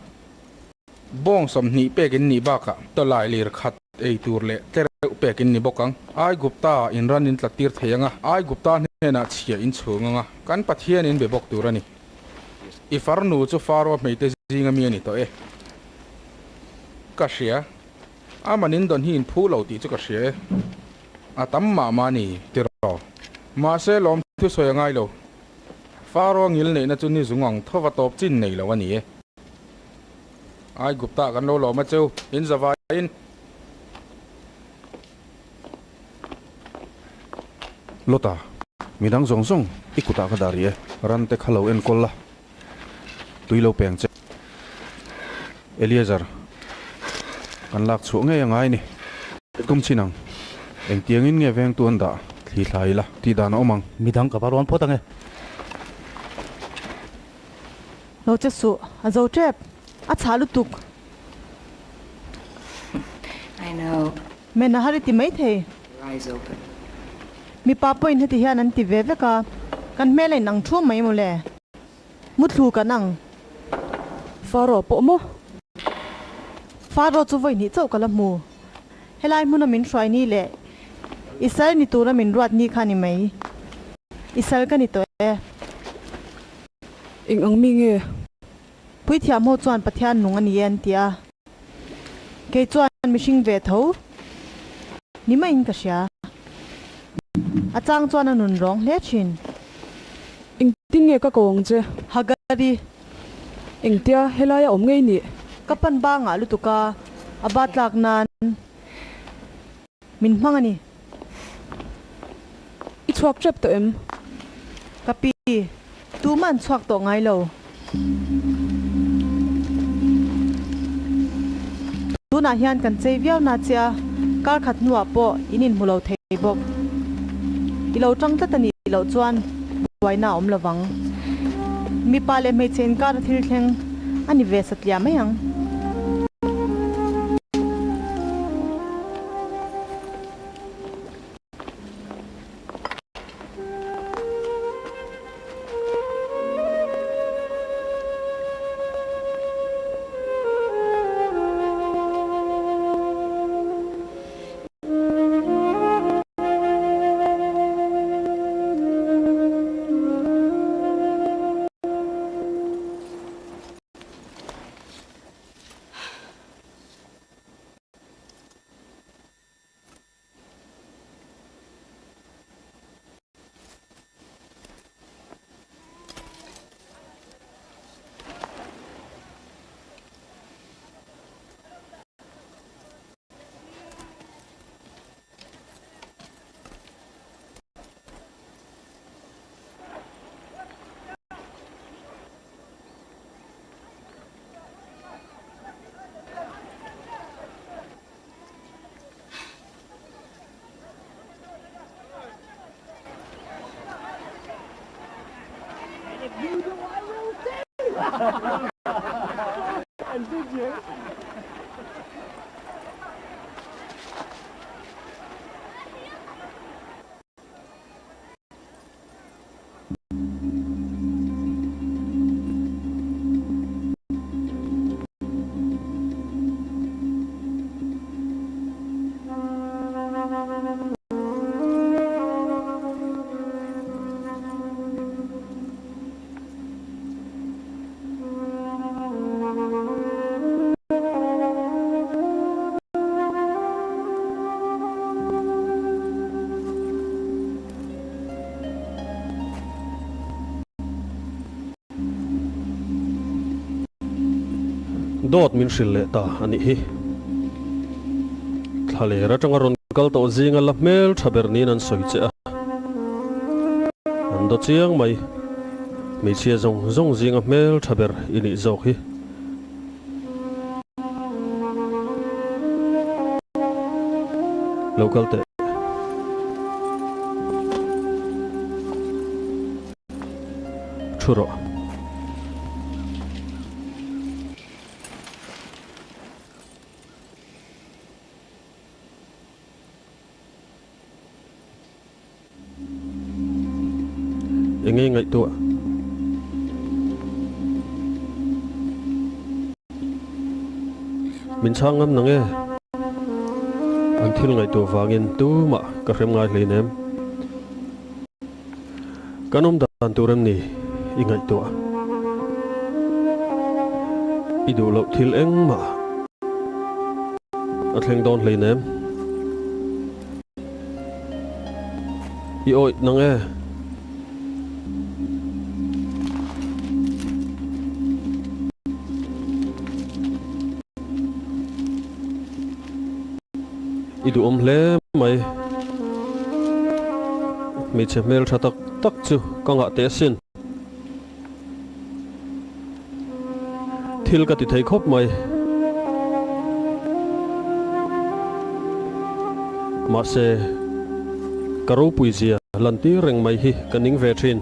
bawng 20 pek in nih bakah tawlai lir khat ei tur leh tlereuh pek in ni bawk ang. Aigupta in ran in tlat tir thei ang a, Aigupta hnenah chhia in chhung ang a, kan Pathian in be bawk tur a ni. I farnu chu Faro hmeite zinga mi a ni tawh e. Ka hria, aman in dawn hi in phu lo tih chu ka hria e. A tam mah mah a ni, ti rawh. Mahse, lawm thusawi a ngai lo. Faro ngil neihna chu ni zung ang thova tawp chin nei lo a ni e. Aigupta kan lo lawm a cheu, in zavaiin.
Lota, midang zawng zawng i kutah ka dah rih e. Rante kha lo enkawl la, tui lo peng che. Eliezer, kan lak chhuah ngei a ngai ni. Tum chin ang. Engtiangin nge vengtu an dah thli thlai ila tih dan a awm ang.
Midang ka va rawn phawt ang e.
Lo che suh, a zo tep. A chhah lutuk.
I know.
Men a har i ti mai thei.
Your eyes open.
Mipa pawhin heti hian an ti ve vek a, kan hmel a inang thu mai mawle. Muthlu kan ang.
Faro pawh maw?
Faro chu vawi hnih chauh ka la hmu. Helai hmuna min hruai ni leh i sal ni tura min ruat ni kha ni mai. I sal ka ni tawh e.
Eng ang mi nge?
Puithiam ho chuan Pathian nung a ni e an ti a. Kei chuan mihring ve tho ni maiin ka hria. A chang chuan a nun rawng hle thin.
Engtin nge ka ko ang che?
Hagari.
Engtia helaia awm ngei nih?
Ka pan bangah lutuk a, a ba tlak nan min hmang a ni.
I chhuak tep tawh em?
Ka pi, tumah an chhuak tawh ngai lo. Tunah hian kan chei viau na che a, kar khat hnuah pawh in inhmu lo thei bawk. I lo tang tlat a nih loh chuan buaina a awm lo vang. Mipa leh hmeichhe inkar a thil thleng a ni ve satliah mai ang.
Dawt min hrilh leh ta a nih hi. Thlaler atanga rawn kal tawh zinga la hmel tha ber niin an sawi che a. An daw chiang mai. Hmeichhia zawng zawng zinga hmel tha ber i nih zawk hi. Lo kal teh. Thu rawh. Enge ngaihtuah? Min chhang ngam nang e. An thil ngaihtuah vangin tumah ka hrem ngai hleinem. Kan awm dan tur em ni i ngaihtuah? I duh loh thil engmah a thleng dawn hleinem. I awih nang e. I duhawm hle mai. Hmeichhe hmel tha tak tak chu ka ngah teh asin. Thil ka ti thei khawp mai. Mahse, ka ropui zia lantir reng mai hi ka ning ve thin.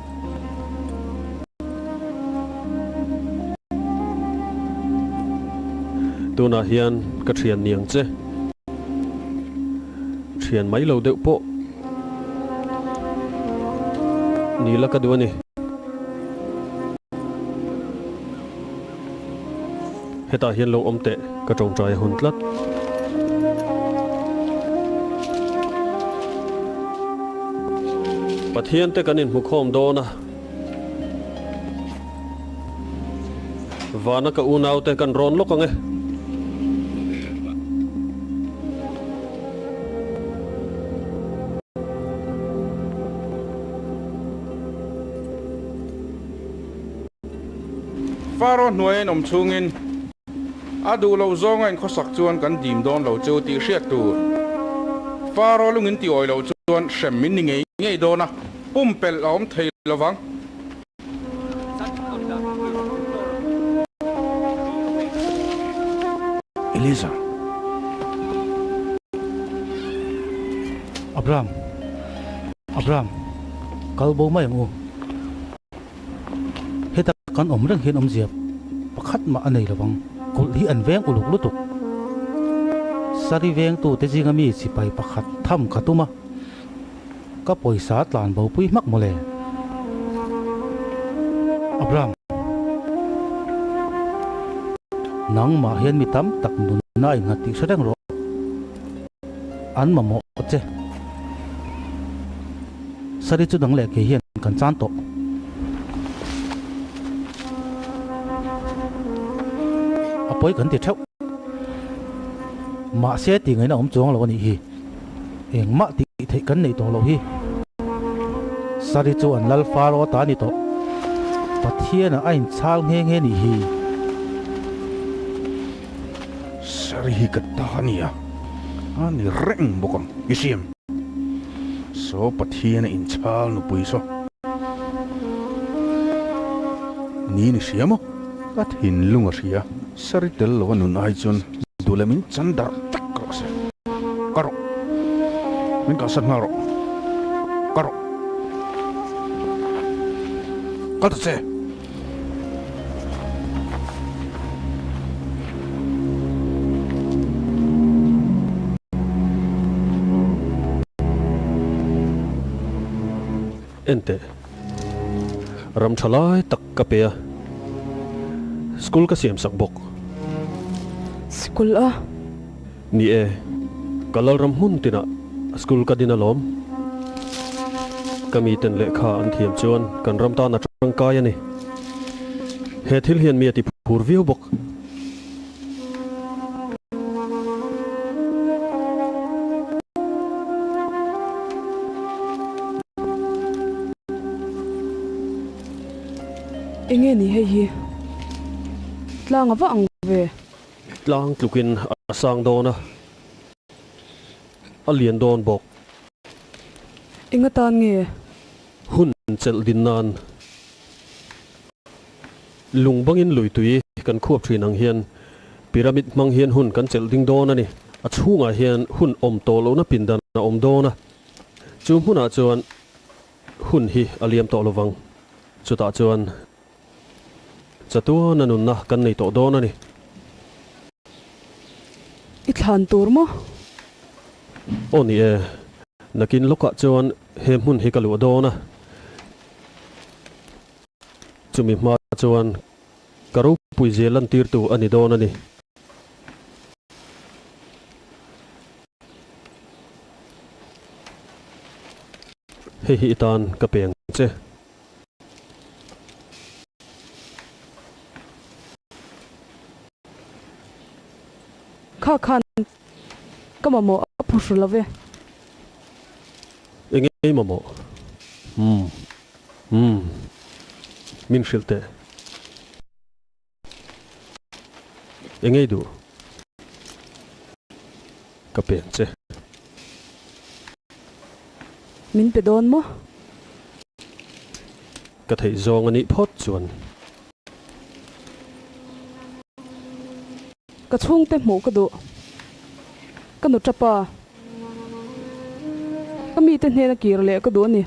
Tunah hian ka thian niang che. Thian mai lo deuh pawh ni la ka duh a ni. Hetah hian lo awm teh ka tawngtai a hun tlat. Pathian te kan inhmukhawm dawn a. Vana ka unaute kan rawn lawk ang e.
Faro hnuai a inawm chhungin a duh loh zawnga inkhawsak chuan kan dim dawn lo chu tih hriat tur. Faro lungin ti awih loh chuan hrem min ni ngei ngei dawn a, pumpelh a awm thei lovang.
Eliezer. Abraham. Abraham. Kal bo mai ang u. Heta kan awm reng hian awmzia pakhat mah a nei lo ang. Kulh hi an veng uluk lutuk. Sari vengtute zinga mi sipai pakhat tham ka tum a. Ka pawisa tlan bopui hmak mawle. Abraham, nangmah hian mi tam tak nunna a innghat tih hre reng rawh. An mamawh che. Sari chu dang leh kei hian kan chan tawh. A pawi kan ti theuh. Mahse tih ngaihna awm chuang lo a nih hi. Engmah tih theih kan neih tawh loh hi. Sari chu an lal Faro ta a ni tawh. Pathianah a inchhal nghe nghe nih hi.
Sari hi ka ta a nia, a ni reng bawk ang. I hriam. Saw Pathian a inchhal nupui saw. Niin i hria maw? Ka thinlung a hria. Sari tel lo a nun ai chuan duh leh min chan darh vek rawh se. Ka rawh. Min kalsan nghal rawh. Ka rawh. Kal ta che.
En teh. Ram tha lai tak ka pe a. School ka siam sak bawk.
School a?
Ni e, ka lalram hmun tinah school ka din alawm. Ka miten lehkha an thiam chuan kan ram tan a tangkai a ni. He thil hian mi a ti phur viau bawk.
Enge ni hei hi? Tlang a va ang ve.
Tlang tlukin a sang dawn a, a lian dawn bawk.
Enga tan nge?
Hun chelh din nan Lung bangin lui tui kan khuap thin ang hian pyramid hmang hian hun kan chelh ding dawn a ni. A chhungah hian hun awm tawh lohna pindan a awm dawn a, chu hmunah chuan hun hi a liam tawh lovang. Chutah chuan chatuana nunna kan nei tawh dawn a ni.
I thlan tur maw?
Aw ni e, nakin lawkah chuan he hmun hi ka luah dawn a. Chumi hma chuan ka ropui zia lantirtu a ni dawn a ni. Hei hi i tan ka pe ang che.
Kha khan ka mamawh a phuhru lo ve.
Eng nge mamawh? Umm. Umm. Min hrilh teh. Eng nge i duh? Ka pe ang che.
Min pe dawn maw?
Ka theih zawng a nih phawt chuan.
Ka chhungte hmuh ka duh. Ka nu tapa. Ka mite hnena kir leh ka duh a ni.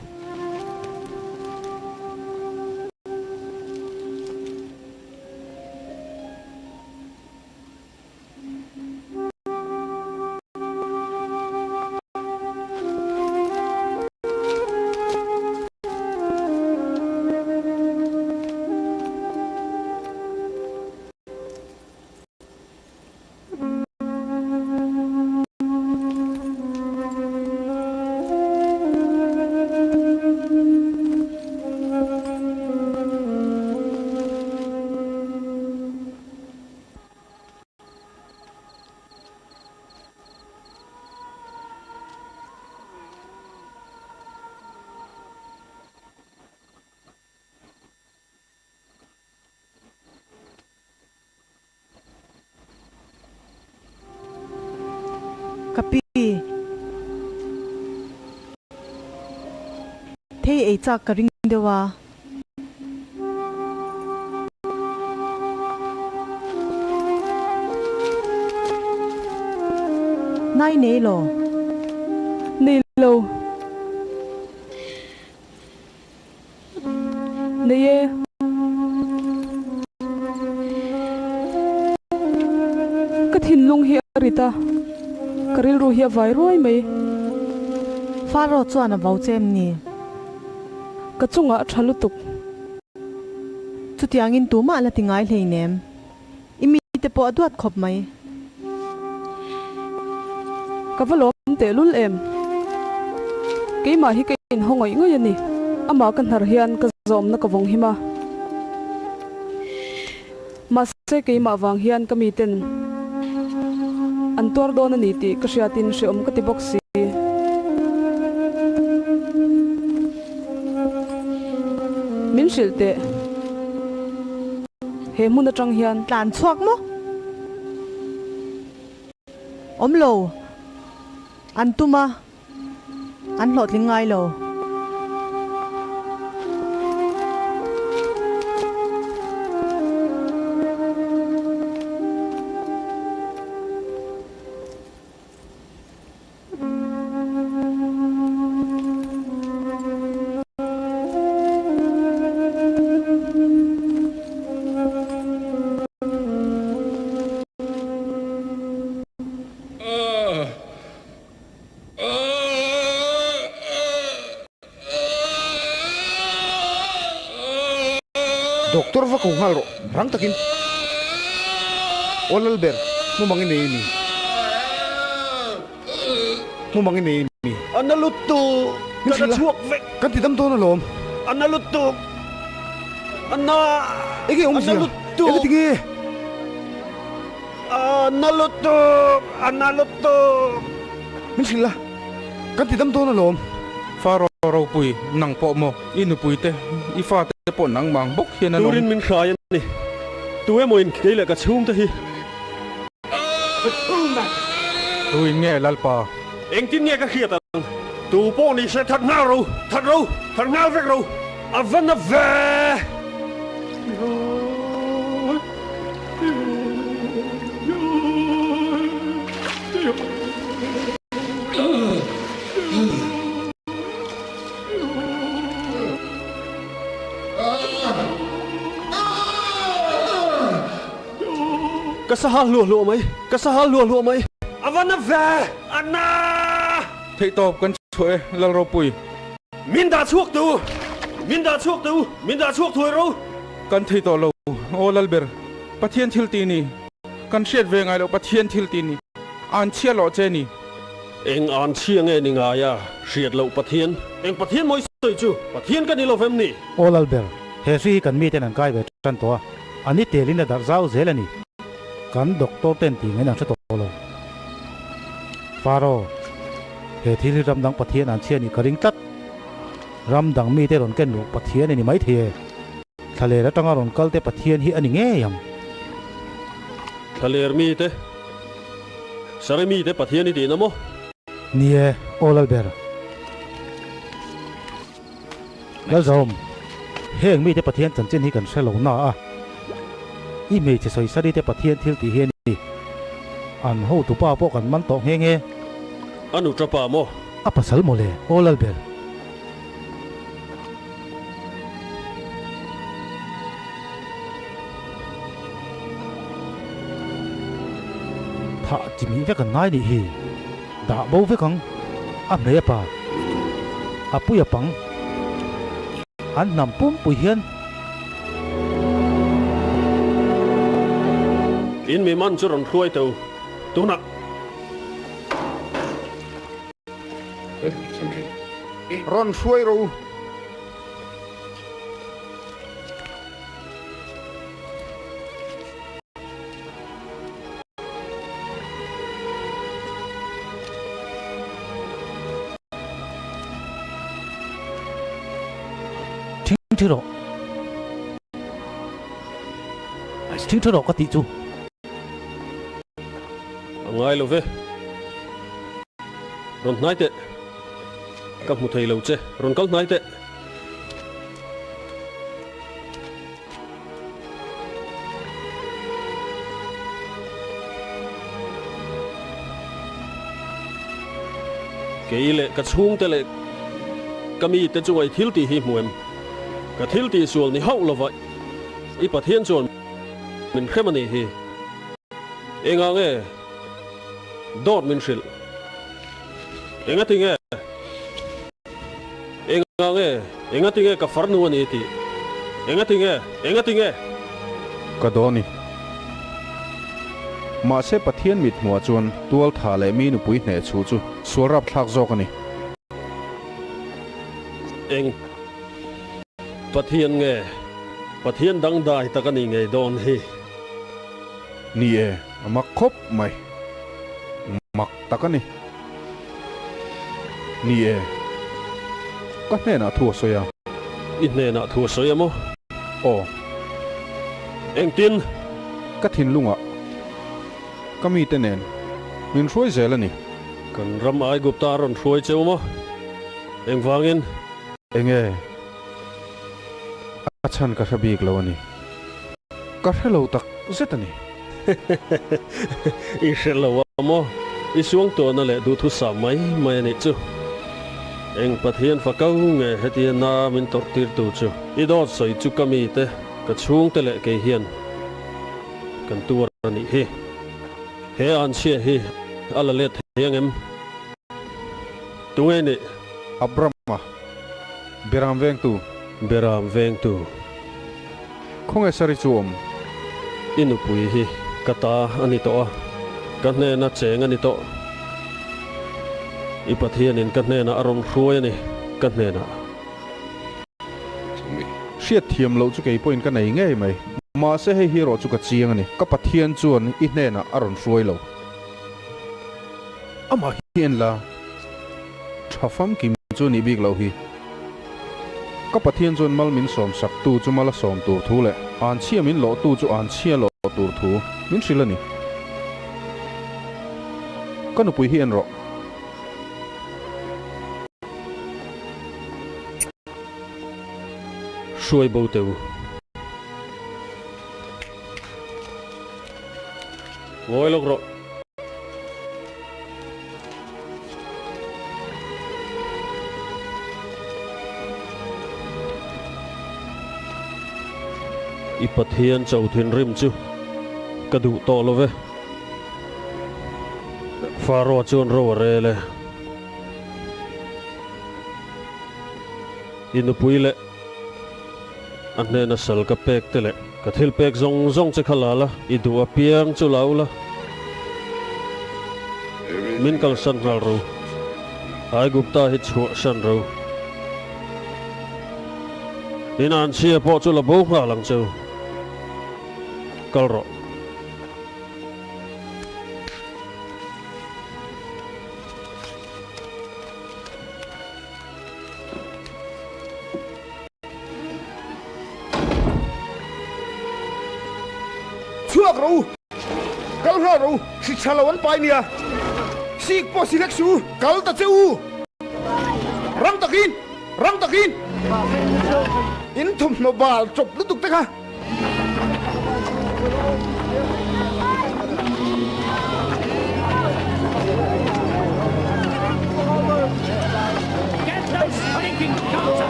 Ka pi. Thei ei chak ka ring deuh a. Nai nei lo.
Nei lo. Nei e. Ka thinlung hi a rit a, ka rilru hi a vai ruai mai.
Faro chuan a vo che em ni?
Ka chungah a tha lutuk.
Chutiangin tumah la ti ngai hleinem. I mite pawh a duat khawp mai.
Ka va lawm tehlul em? Keimah hi ka inhaw ngawih ngawih a ni. Amah ka hnar hian ka zawmna ka vawng him a. Mahse keimah vang hian ka miten an tuar dawn a ni tih ka hriatin hrehawm ka ti bawk si. Min hrilh teh. He hmun atang hian.
Tlan chhuak maw? Awm lo. An tum a, an hlawhtling ngai lo.
ko nghal rawh, rang takin. Aw Lalber, hmumang i nei a ni. Hmumang i nei a ni.
A na lutuk, ka na chhuak vek.
Kan ti dam dawn alawm.
A na lutuk, a na,
Enge
a na
awmzia?
lutuk.
Enge tinge?
A na lutuk, a na lutuk.
Min hrilh la, kan ti dam dawn alawm.
Faro ropui, nang pawh maw? I nupui te, i fate pawh nangmang bawk hian an awm.
Turin min hrai a ni. Tu emaw in kei leh ka chhungte hi.
Tuin nge Lalpa?
Engtin nge ka hriat ang? Tu pawh ni se that nghal ro, that ro, that nghal vek ro, a va na ve! Ka sahal hluah hluah mai, ka sahal hluah hluah mai.
A va na ve, a na!
Theihtawp kan chhuah e, Lalropui.
Min dah chhuak tu! Min dah chhuak tu! Min dah chhuak thuai ro!
Kan thei tawh lo, aw Lalber, Pathian thil ti ni. Kan hriat ve ngai loh Pathian thil ti ni. An chhia loh che ni.
Eng an chhia nge ni ngai a, hriat loh Pathian. Eng Pathian mawi sawi chu Pathian ka ni lo vem ni?
Aw Lalber, he hri hi kan miten an kai ve tan tawh a, a ni telin a darh zau zel a ni. Kan doctor ten tih ngain an hre tawh lo. Faro, he thil hi ram dang Pathian an chhia nih ka ring tlat. Ram dang mite rawn ken luh Pathian a ni maithei e. Thlaler atanga rawn kal te Pathian hi a ni ngei ang.
Thlaler mite, Sare mite Pathian i tihna maw?
Ni e, aw Lalber. Lalzawm, heng mite Pathian chanchin hi kan hre lo na a, i hmeichhe sawisari te Pathian thil tih hi a ni. An hotupa pawh kan man tawh nghe nghe.
A nu tapa maw?
A pasal maw le, aw Lalber. Thah chi mih vek an ngai nih hi. Dah bo vek ang. A hmei a pa. A pui a pang. An hnam pumpui hian.
In mi man chu rawn hruai teu tunah.
Rawn hruai ro.
Thingthi rawh. Thingthi rawh ka tih chu.
A ngai lo ve. Rawn hnai teh. Ka hmu thei lo che. Rawn kal hnai teh. Kei leh ka chhungte leh ka mite chunga i thil tih hi hmu em? Ka thil tih sual ni hauh lova i Pathian chuan min hrem a nih hi. Engah nge dawt min hrilh? Engati nge? Engah nge? Engati nge ka farnu a ni tih? Engati nge? Engati nge?
Ka dawn i. Mahse Pathian mit hmuah chuan tual tha leh mi nupui hneh chhuh chu sual rapthlak zawk a ni.
Eng Pathian nge? Pathian dangdai tak a ni ngei dawn hi.
Ni e, a mak khawp mai. Mak tak a ni. Ni e, ka hnenah thu a sawi a.
I hnenah thu a sawi a maw?
Aw.
Engtin?
Ka thinlungah ka mite nen min hruai zel a ni.
Kan ram Aigupta a rawn hruai cheu maw? Engvangin?
Enge? A chhan ka hre bik lo a ni. Ka hre lo tak zet a ni.
I hre lo a maw? I suangtuahna leh duhthusah mai mai a nih chu. Eng Pathian fa ko nge hetia na min tawrh tirtu chu? I dawt sawi chu ka mite, ka chhungte leh kei hian kan tuar a nih hi. He anchhia hi a la let thei ang em? Tunge nih?
Abrama, Beram vengtu.
Beram vengtu.
Khawnge Sari chu awm?
I nupui hi ka ta a ni tawh a, ka hnena cheng a ni tawh. I Pathianin ka hnenah a rawn hruai a ni, ka hnenah.
Hriat thiam loh chu kei pawhin ka nei ngei mai. Mahse hei hi erawh chu ka chiang a ni, ka Pathian chuan i hnenah a rawn hruai lo. Amah hi en la, tha famkim chu nih bik loh hi. Ka Pathian chuan mal min sawm sak tu chu mal a sawm tur thu leh anchhia min lawh tu chu anchhia lawh tur thu min hrilh a ni. Ka nupui hi en rawh.
Hruai bo teh u. Ngawi lawk rawh. I Pathian cho thinrim chu ka duh tawh lo ve. Faro chuan ro a rel e. I nupui leh a hnena sal ka pek te leh ka thil pek zawng zawng che kha la la, i duh apiang chu la u la, min kalsan nghal ro. Aigupta hi chhuahsan ro. In anchhia pawh chu la bo nghal ang cheu. Kal rawh.
Chhuak ro! Kal nghal ro! Hri tha lo an pai nia! Sik pawh si hlek su! Kal ta che u! Rang takin! Rang takin! In thawmhnaw bal chawp lutuk te kha!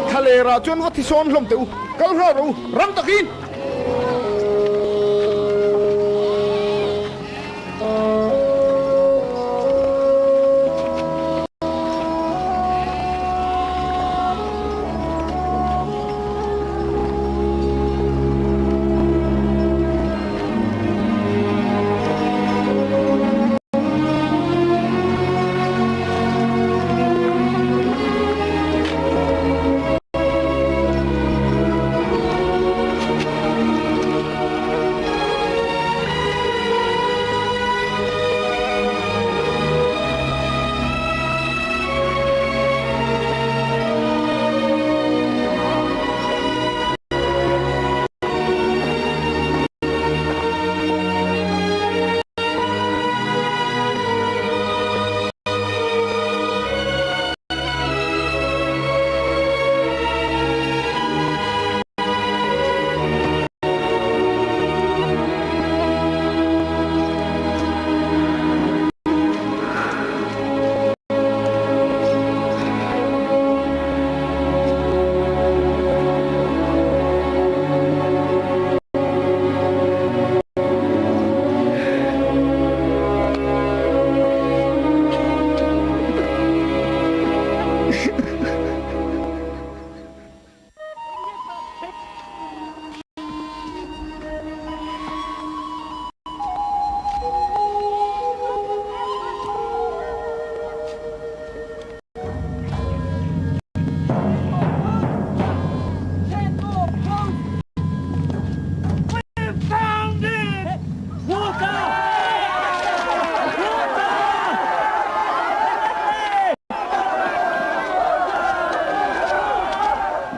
Thlalera chuan va thisawn hlawm teh u, kal nghal rawh u, rang takin!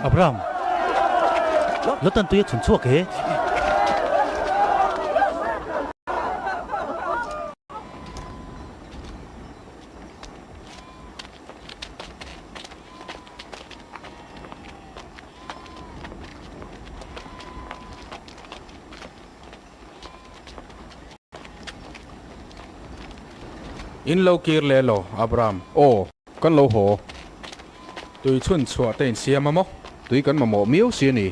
Abraham, Lotan tui a chhun chhuak e.
In lo kir leh lo, Abraham.
Aw, kan lo haw.
Tui chhun chhuah te in siam a maw?
Tui kan mamawh miau si a ni.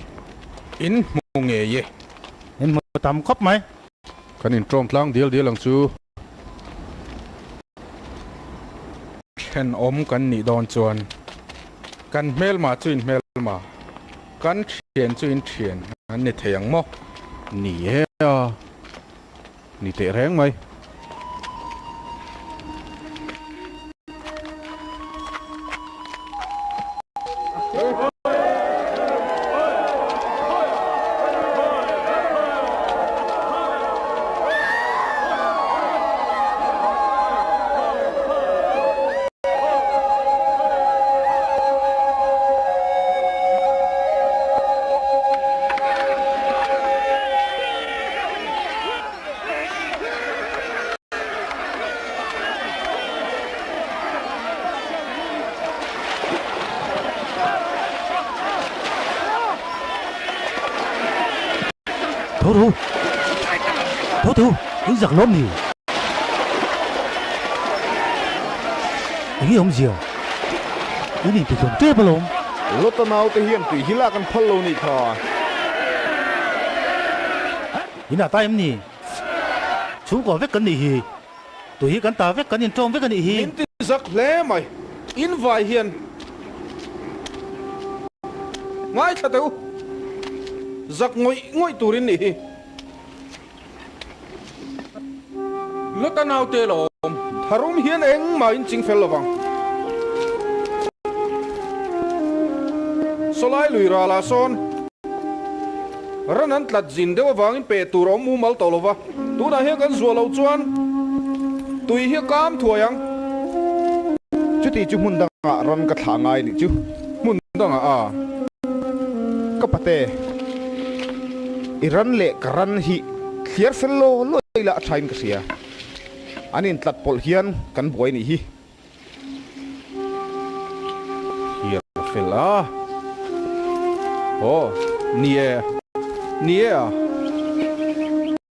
In hmu ngei e.
In hmu tam khawp mai.
Kan intawm tlang dial dial ang chu.
Thenawm kan nih dawn chuan kan hmelma chu in hmelma, kan thian chu in thian an ni thei ang maw?
Ni e a, ni teh reng mai.
Tho tho Tho tho in zak lawm ni? Eng nge awmzia? In intihlawm tep alawm.
Lota naute hian tui hi lak an phal lo nih kha.
In ah ta em ni? Chhungkua vek kan nih hi. Tui hi kan ta vek, kan intawm vek a nih hi.
Min ti zak hle mai. In vai hian ngaithla teh u. Zak ngawih ngawih turin nih hi. Lota naute lawm.
Tharum hian engmah in ching fel lovang.
Sawlai lui ralah sawn ran an tlat zin deuh avangin peh tur a awm mumal tawh lova. Tunah hian kan zuah loh chuan tui hi a kam thuai ang.
Chuti chu hmun dangah ran ka thlah ngai nih chu.
Hmun dangah a.
Ka pate, i ran leh ka ran hi thliar fel law law ila a thain ka hria. An intlat pawlh hian kan buai nih hi.
Thliar fel a. Aw, ni e, ni e a.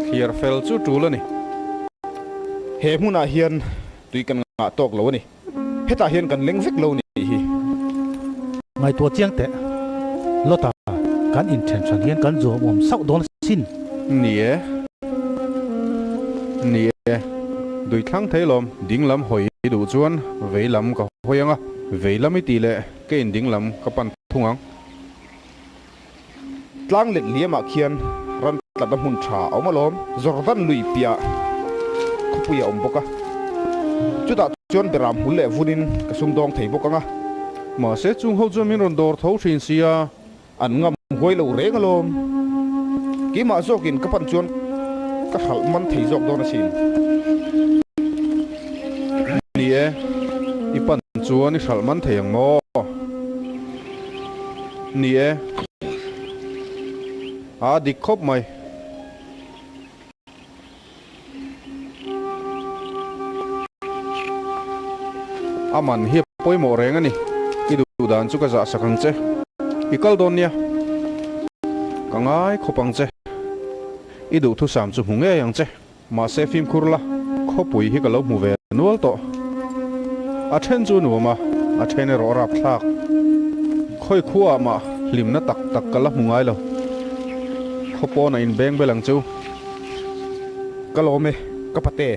Thliar fel chu tul a ni.
He hmunah hian tui kan ngah tawk lo a ni. Hetah hian kan leng vek lo nih hi.
Ngaihtuah chiang teh. Lota, kan inthen hran hian kan zuam awm sauh dawn asin.
Ni e. Ni e. Dui thlang thei lawm, ding lam hawi duh chuan vei lam ka hawi ang a, vei lam i tih leh ka in ding lam ka pan thung ang.
Tlang let liamah khian ran tlatna hmun tha a awm alawm. Jordan lui piah khawpui a awm bawk a, chutah chuan beram hmul leh vunin ka sumdawng thei bawk ang a.
Mahse chung ho chuan min rawn dawr tho thin sia.
An ngam huai lo reng alawm. Keimah zawkin ka pan chuan ka hralh man thei zawk dawn asin.
Ni e, i pan chuan i hralh man thei ang maw? Ni e. A dik khawp mai. A man hi a pawimawh reng a ni. I duh dan chu ka zah sak ang che. I kal dawn nia. Ka ngai khawp ang che. I duhthusam chu hmu ngei ang che. Mahse fimkhur la, khawpui hi ka lo hmu ve nual tawh. A then chu nuam a, a then erawh a rapthlak. Khawi khuaah mah hlimna tak tak ka la hmu ngai lo. Khaw pawn a inbeng bel ang chu.
Ka lawm e, ka pate.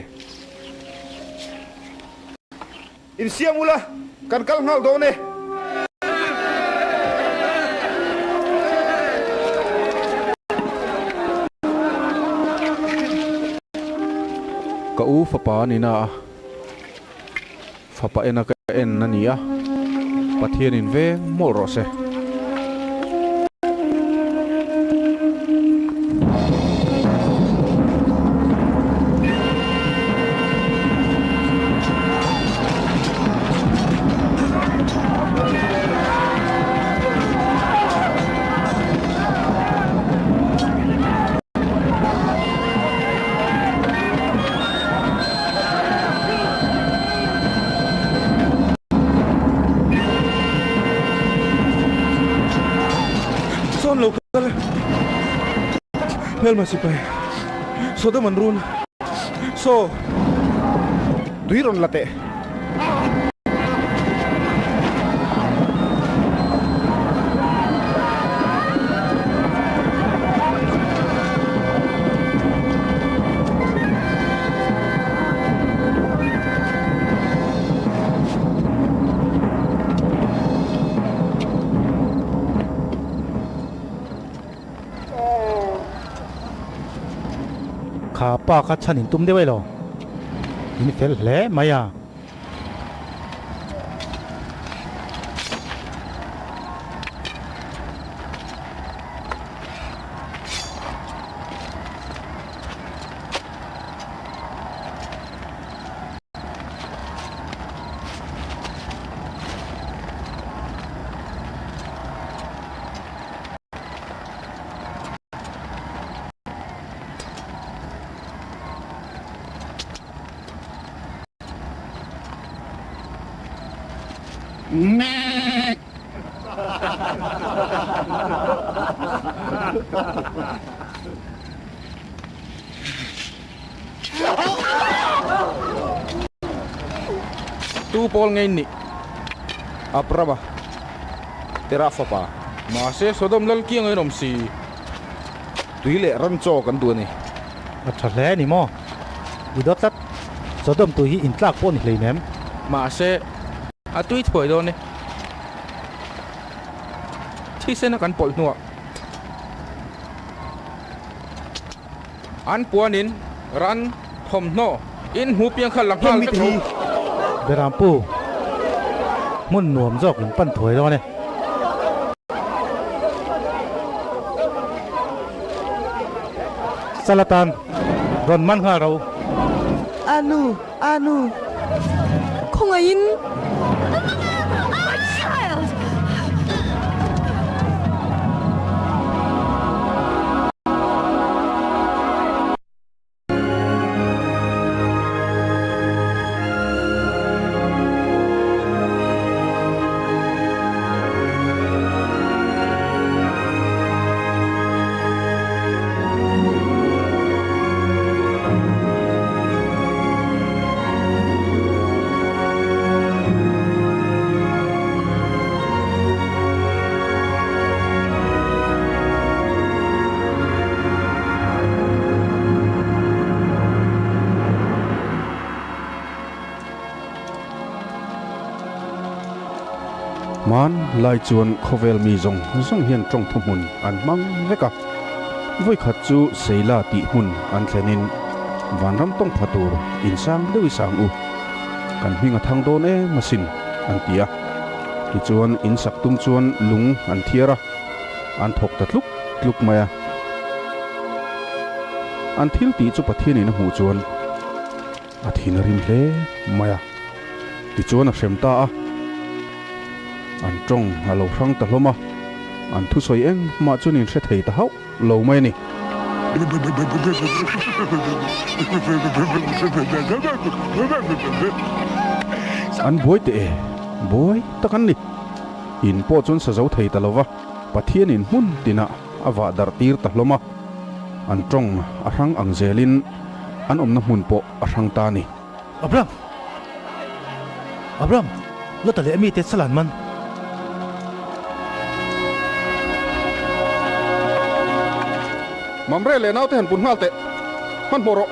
Insiam ula, kan kal nghal dawn e.
Ka u fapa a ni na a, fapa ena ka en a ni a, Pathianin veng mawlh rawh se.
Sawn lo kal e. Hmelma sipai Sodom an run. Saw.
Tui rawn la teh.
Kha pa kha chhan in tum deuh elo. In fel hle mai a.
Tu pawl ngei nih
Abrama Terah fapa.
Mahse Sodom lal kiang a inawm si.
Tui leh ran chaw kan duh a ni.
A tha hle a ni maw? I dawt tlat. Sodom tui hi intlak pawh a ni hleinem.
Mahse a tui thuai dawn e. Thisen a kan pawlh hnuah an puanin ran thawmhnaw in hmu piang kha la nghal vek rawh.
Berampu, hmun nuam zawk in pan thuai dawn e. Salatan, rawn man nghal ro.
Anu, Anu, khawngaihin. My child!
Hman lai chuan khawvel mi zawng zawng hian tawng thuhmun an hmang vek a, vawikhat chu Seila tih hmun an thlenin vanram tawng pha tur insang deuh i sang u, kan hming a thang dawn em asin an ti a. Tichuan insak tum chuan lung an thiar a, an thawk ta tluk tluk mai a. An thil tih chu Pathianin a hmuh chuan a thin a rim hle mai a. Tichuan a hrem ta a, an tawng a lo hrang ta hlawm a, an thusawi engmah chuan in hre thei ta hauh lo mai a ni. An buai teh e, buai tak an ni. In pawh chuan sa zo thei ta lo va, Pathianin hmun tinah a vah darh tir ta hlawm a, an tawng a hrang ang zelin an awmna hmun pawh a hrang ta a ni.
Abram! Abram! Lota leh mite salan man.
Mamre leh naute han pun nghal teh. Hmanhmawh rawh.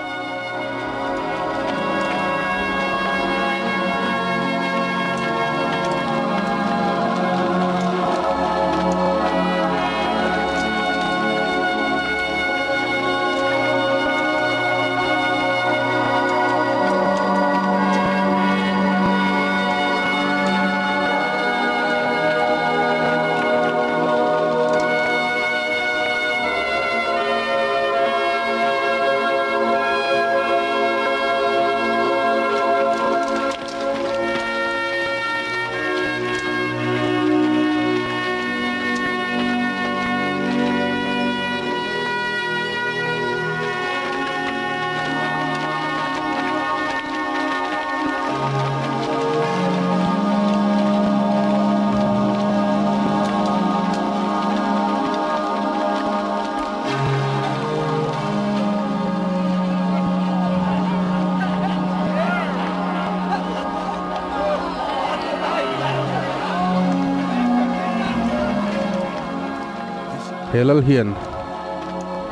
He lal hian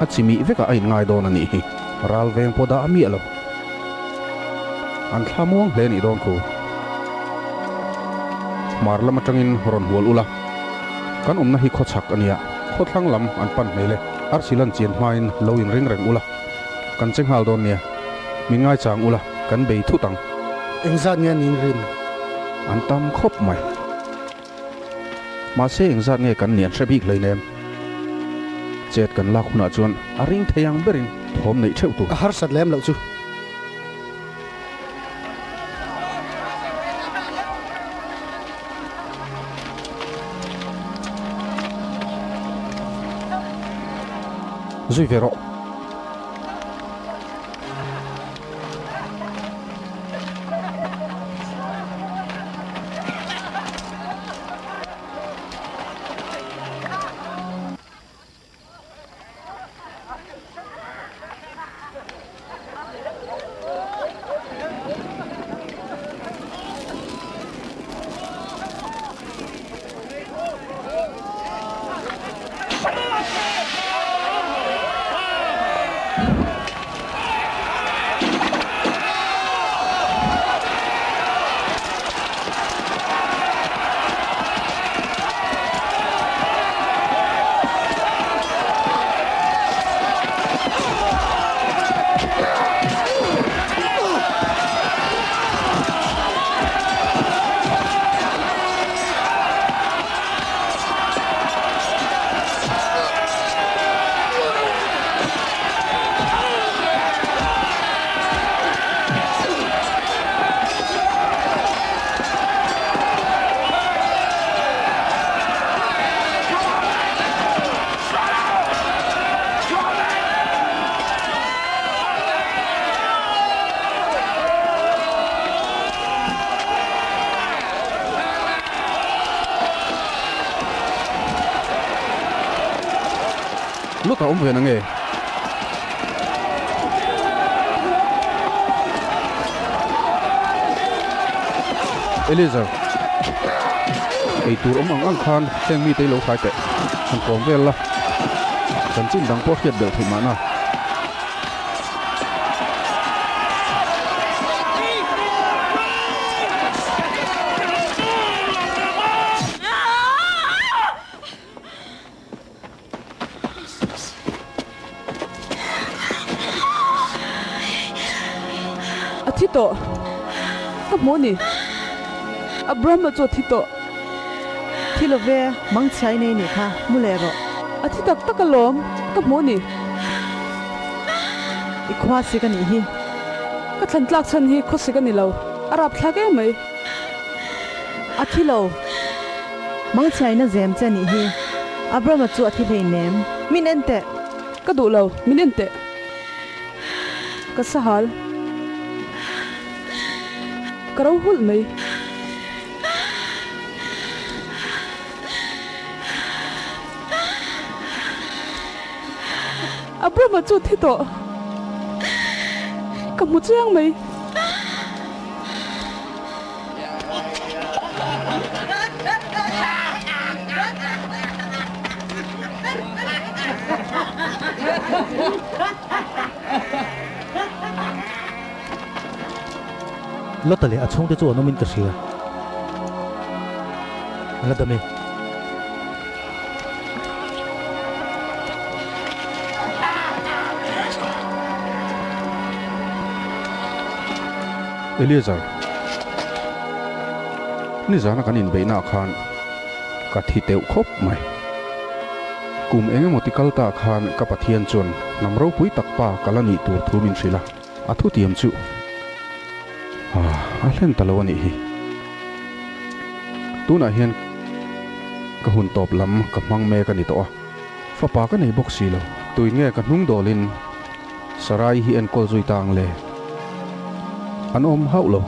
a chimih vekah a inngai dawn a nih hi. Ral veng pawh dah a miah lo. An thla muang hle nih dawn khu. Hmar lam atangin rawn hual ula. Kan awmna hi khawchhak a nia, khawthlang lam an pan hmel e. Arsi lan chian hmain lo inring reng ula. Kan che nghal dawn nia. Min ngaichang ula, kan bei thut ang.
Engzat nge an inrin?
An tam khawp mai. Mahse engzat nge kan nih an hre bik hleinem. Chet kan lak hunah chuan a ring thei ang berin thawm neih theuh tur.
A harsat lem loh chu.
Zui ve rawh. Lut a awm ve na nge? Eliezer, ei tur awm ang ang khan heng mite hi lo hrai teh, han kawm vel la, chanchin dang pawh hriat belh theih mahna.
A thi tawh. Ka hmu a ni. Abraham-a chu a thi tawh.
Thi lo ve, mangchhia i nei nih kha, mu leh rawh.
A thi tak tak alawm, ka hmu a ni.
I khua sik a nih hi.
Ka thlan tlak chhan hi khaw sik a ni lo, a rapthlak em mai.
A thi lo. Mangchhiain a zem che nih hi. Abraham-a chu a thi hleinem. Min en teh.
Ka duh lo, min en teh. Ka sahal. Ka ro hulh mai. Abraham-a chu a thi tawh. Ka hmu chiang mai.
Lota leh a chhungte chu an awmin ka hria. An la dam e.
Eliezer, nizana kan inbeihnaah khan ka thi teuh khawp mai. Kum eng emaw ti kal ta khan ka Pathian chuan hnam ropui tak pa ka la nih tur thu min hrilh a, a thutiam chu a hlen ta lo a nih hi. Tunah hian ka hun tawp lam ka hmang mek a ni tawh a, fapa ka nei bawk si lo. Tuin nge ka hnung dawlin Sarai hi enkawl zui ta ang le? An awm hauh lo.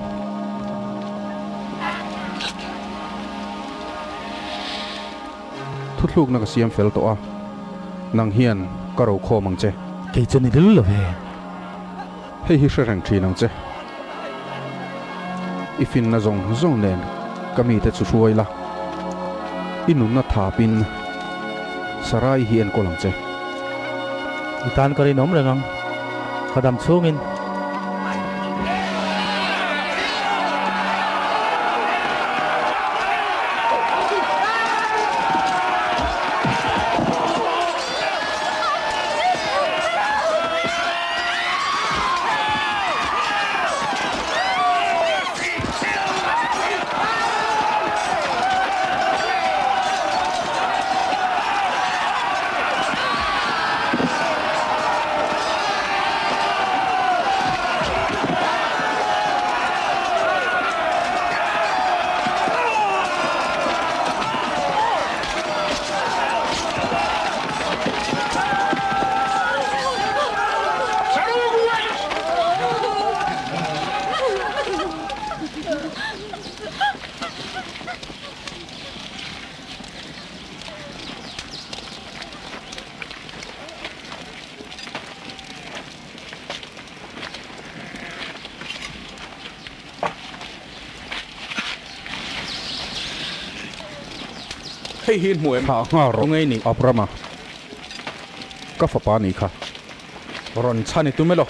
Thuthlukna ka siam fel tawh a, nang hian ka ro khawm ang che.
Kei chu ni lul lo ve.
Hei hi hre reng thin ang che. I finna zawng zawng nen ka mite chu hruai la, i nunna thapin Sarai hi enkawl ang che.
I tan ka rinawm reng ang, ka dam chhungin.
Hei hi hmu em?
Thlah nghal rawh.
Tunge i nih?
Abrama, ka fapa nih kha.
Rawn chhan i tum elaw?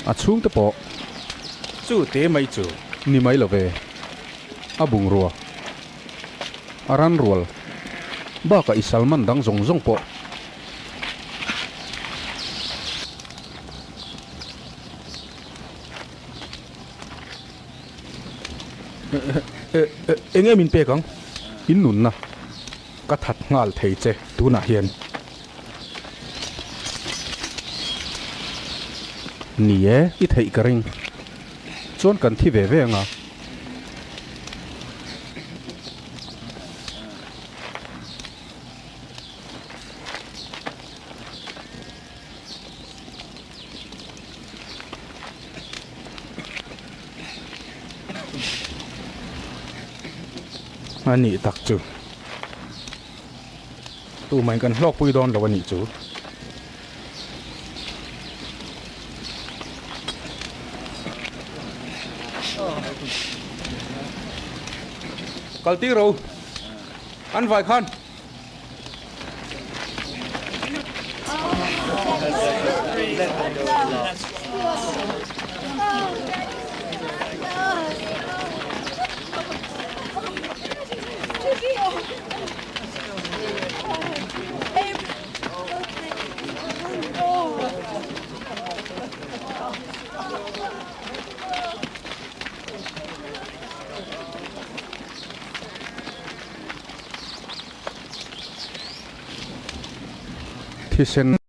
A chhungte pawh.
Chu te mai chu.
Ni mai lo ve. A bungrua. A ran rual. Bakah i salman dang zawng zawng pawh.
Eng nge min pek ang?
In nunna.
Ka that nghal thei che tunah hian.
Ni e, i theih ka ring. Chuan kan thi ve ve anga.
A nih tak chu. Tumah in kan hlawkpui dawn lo a nih chu. Kal tir ro. An vai khan.
Thisen.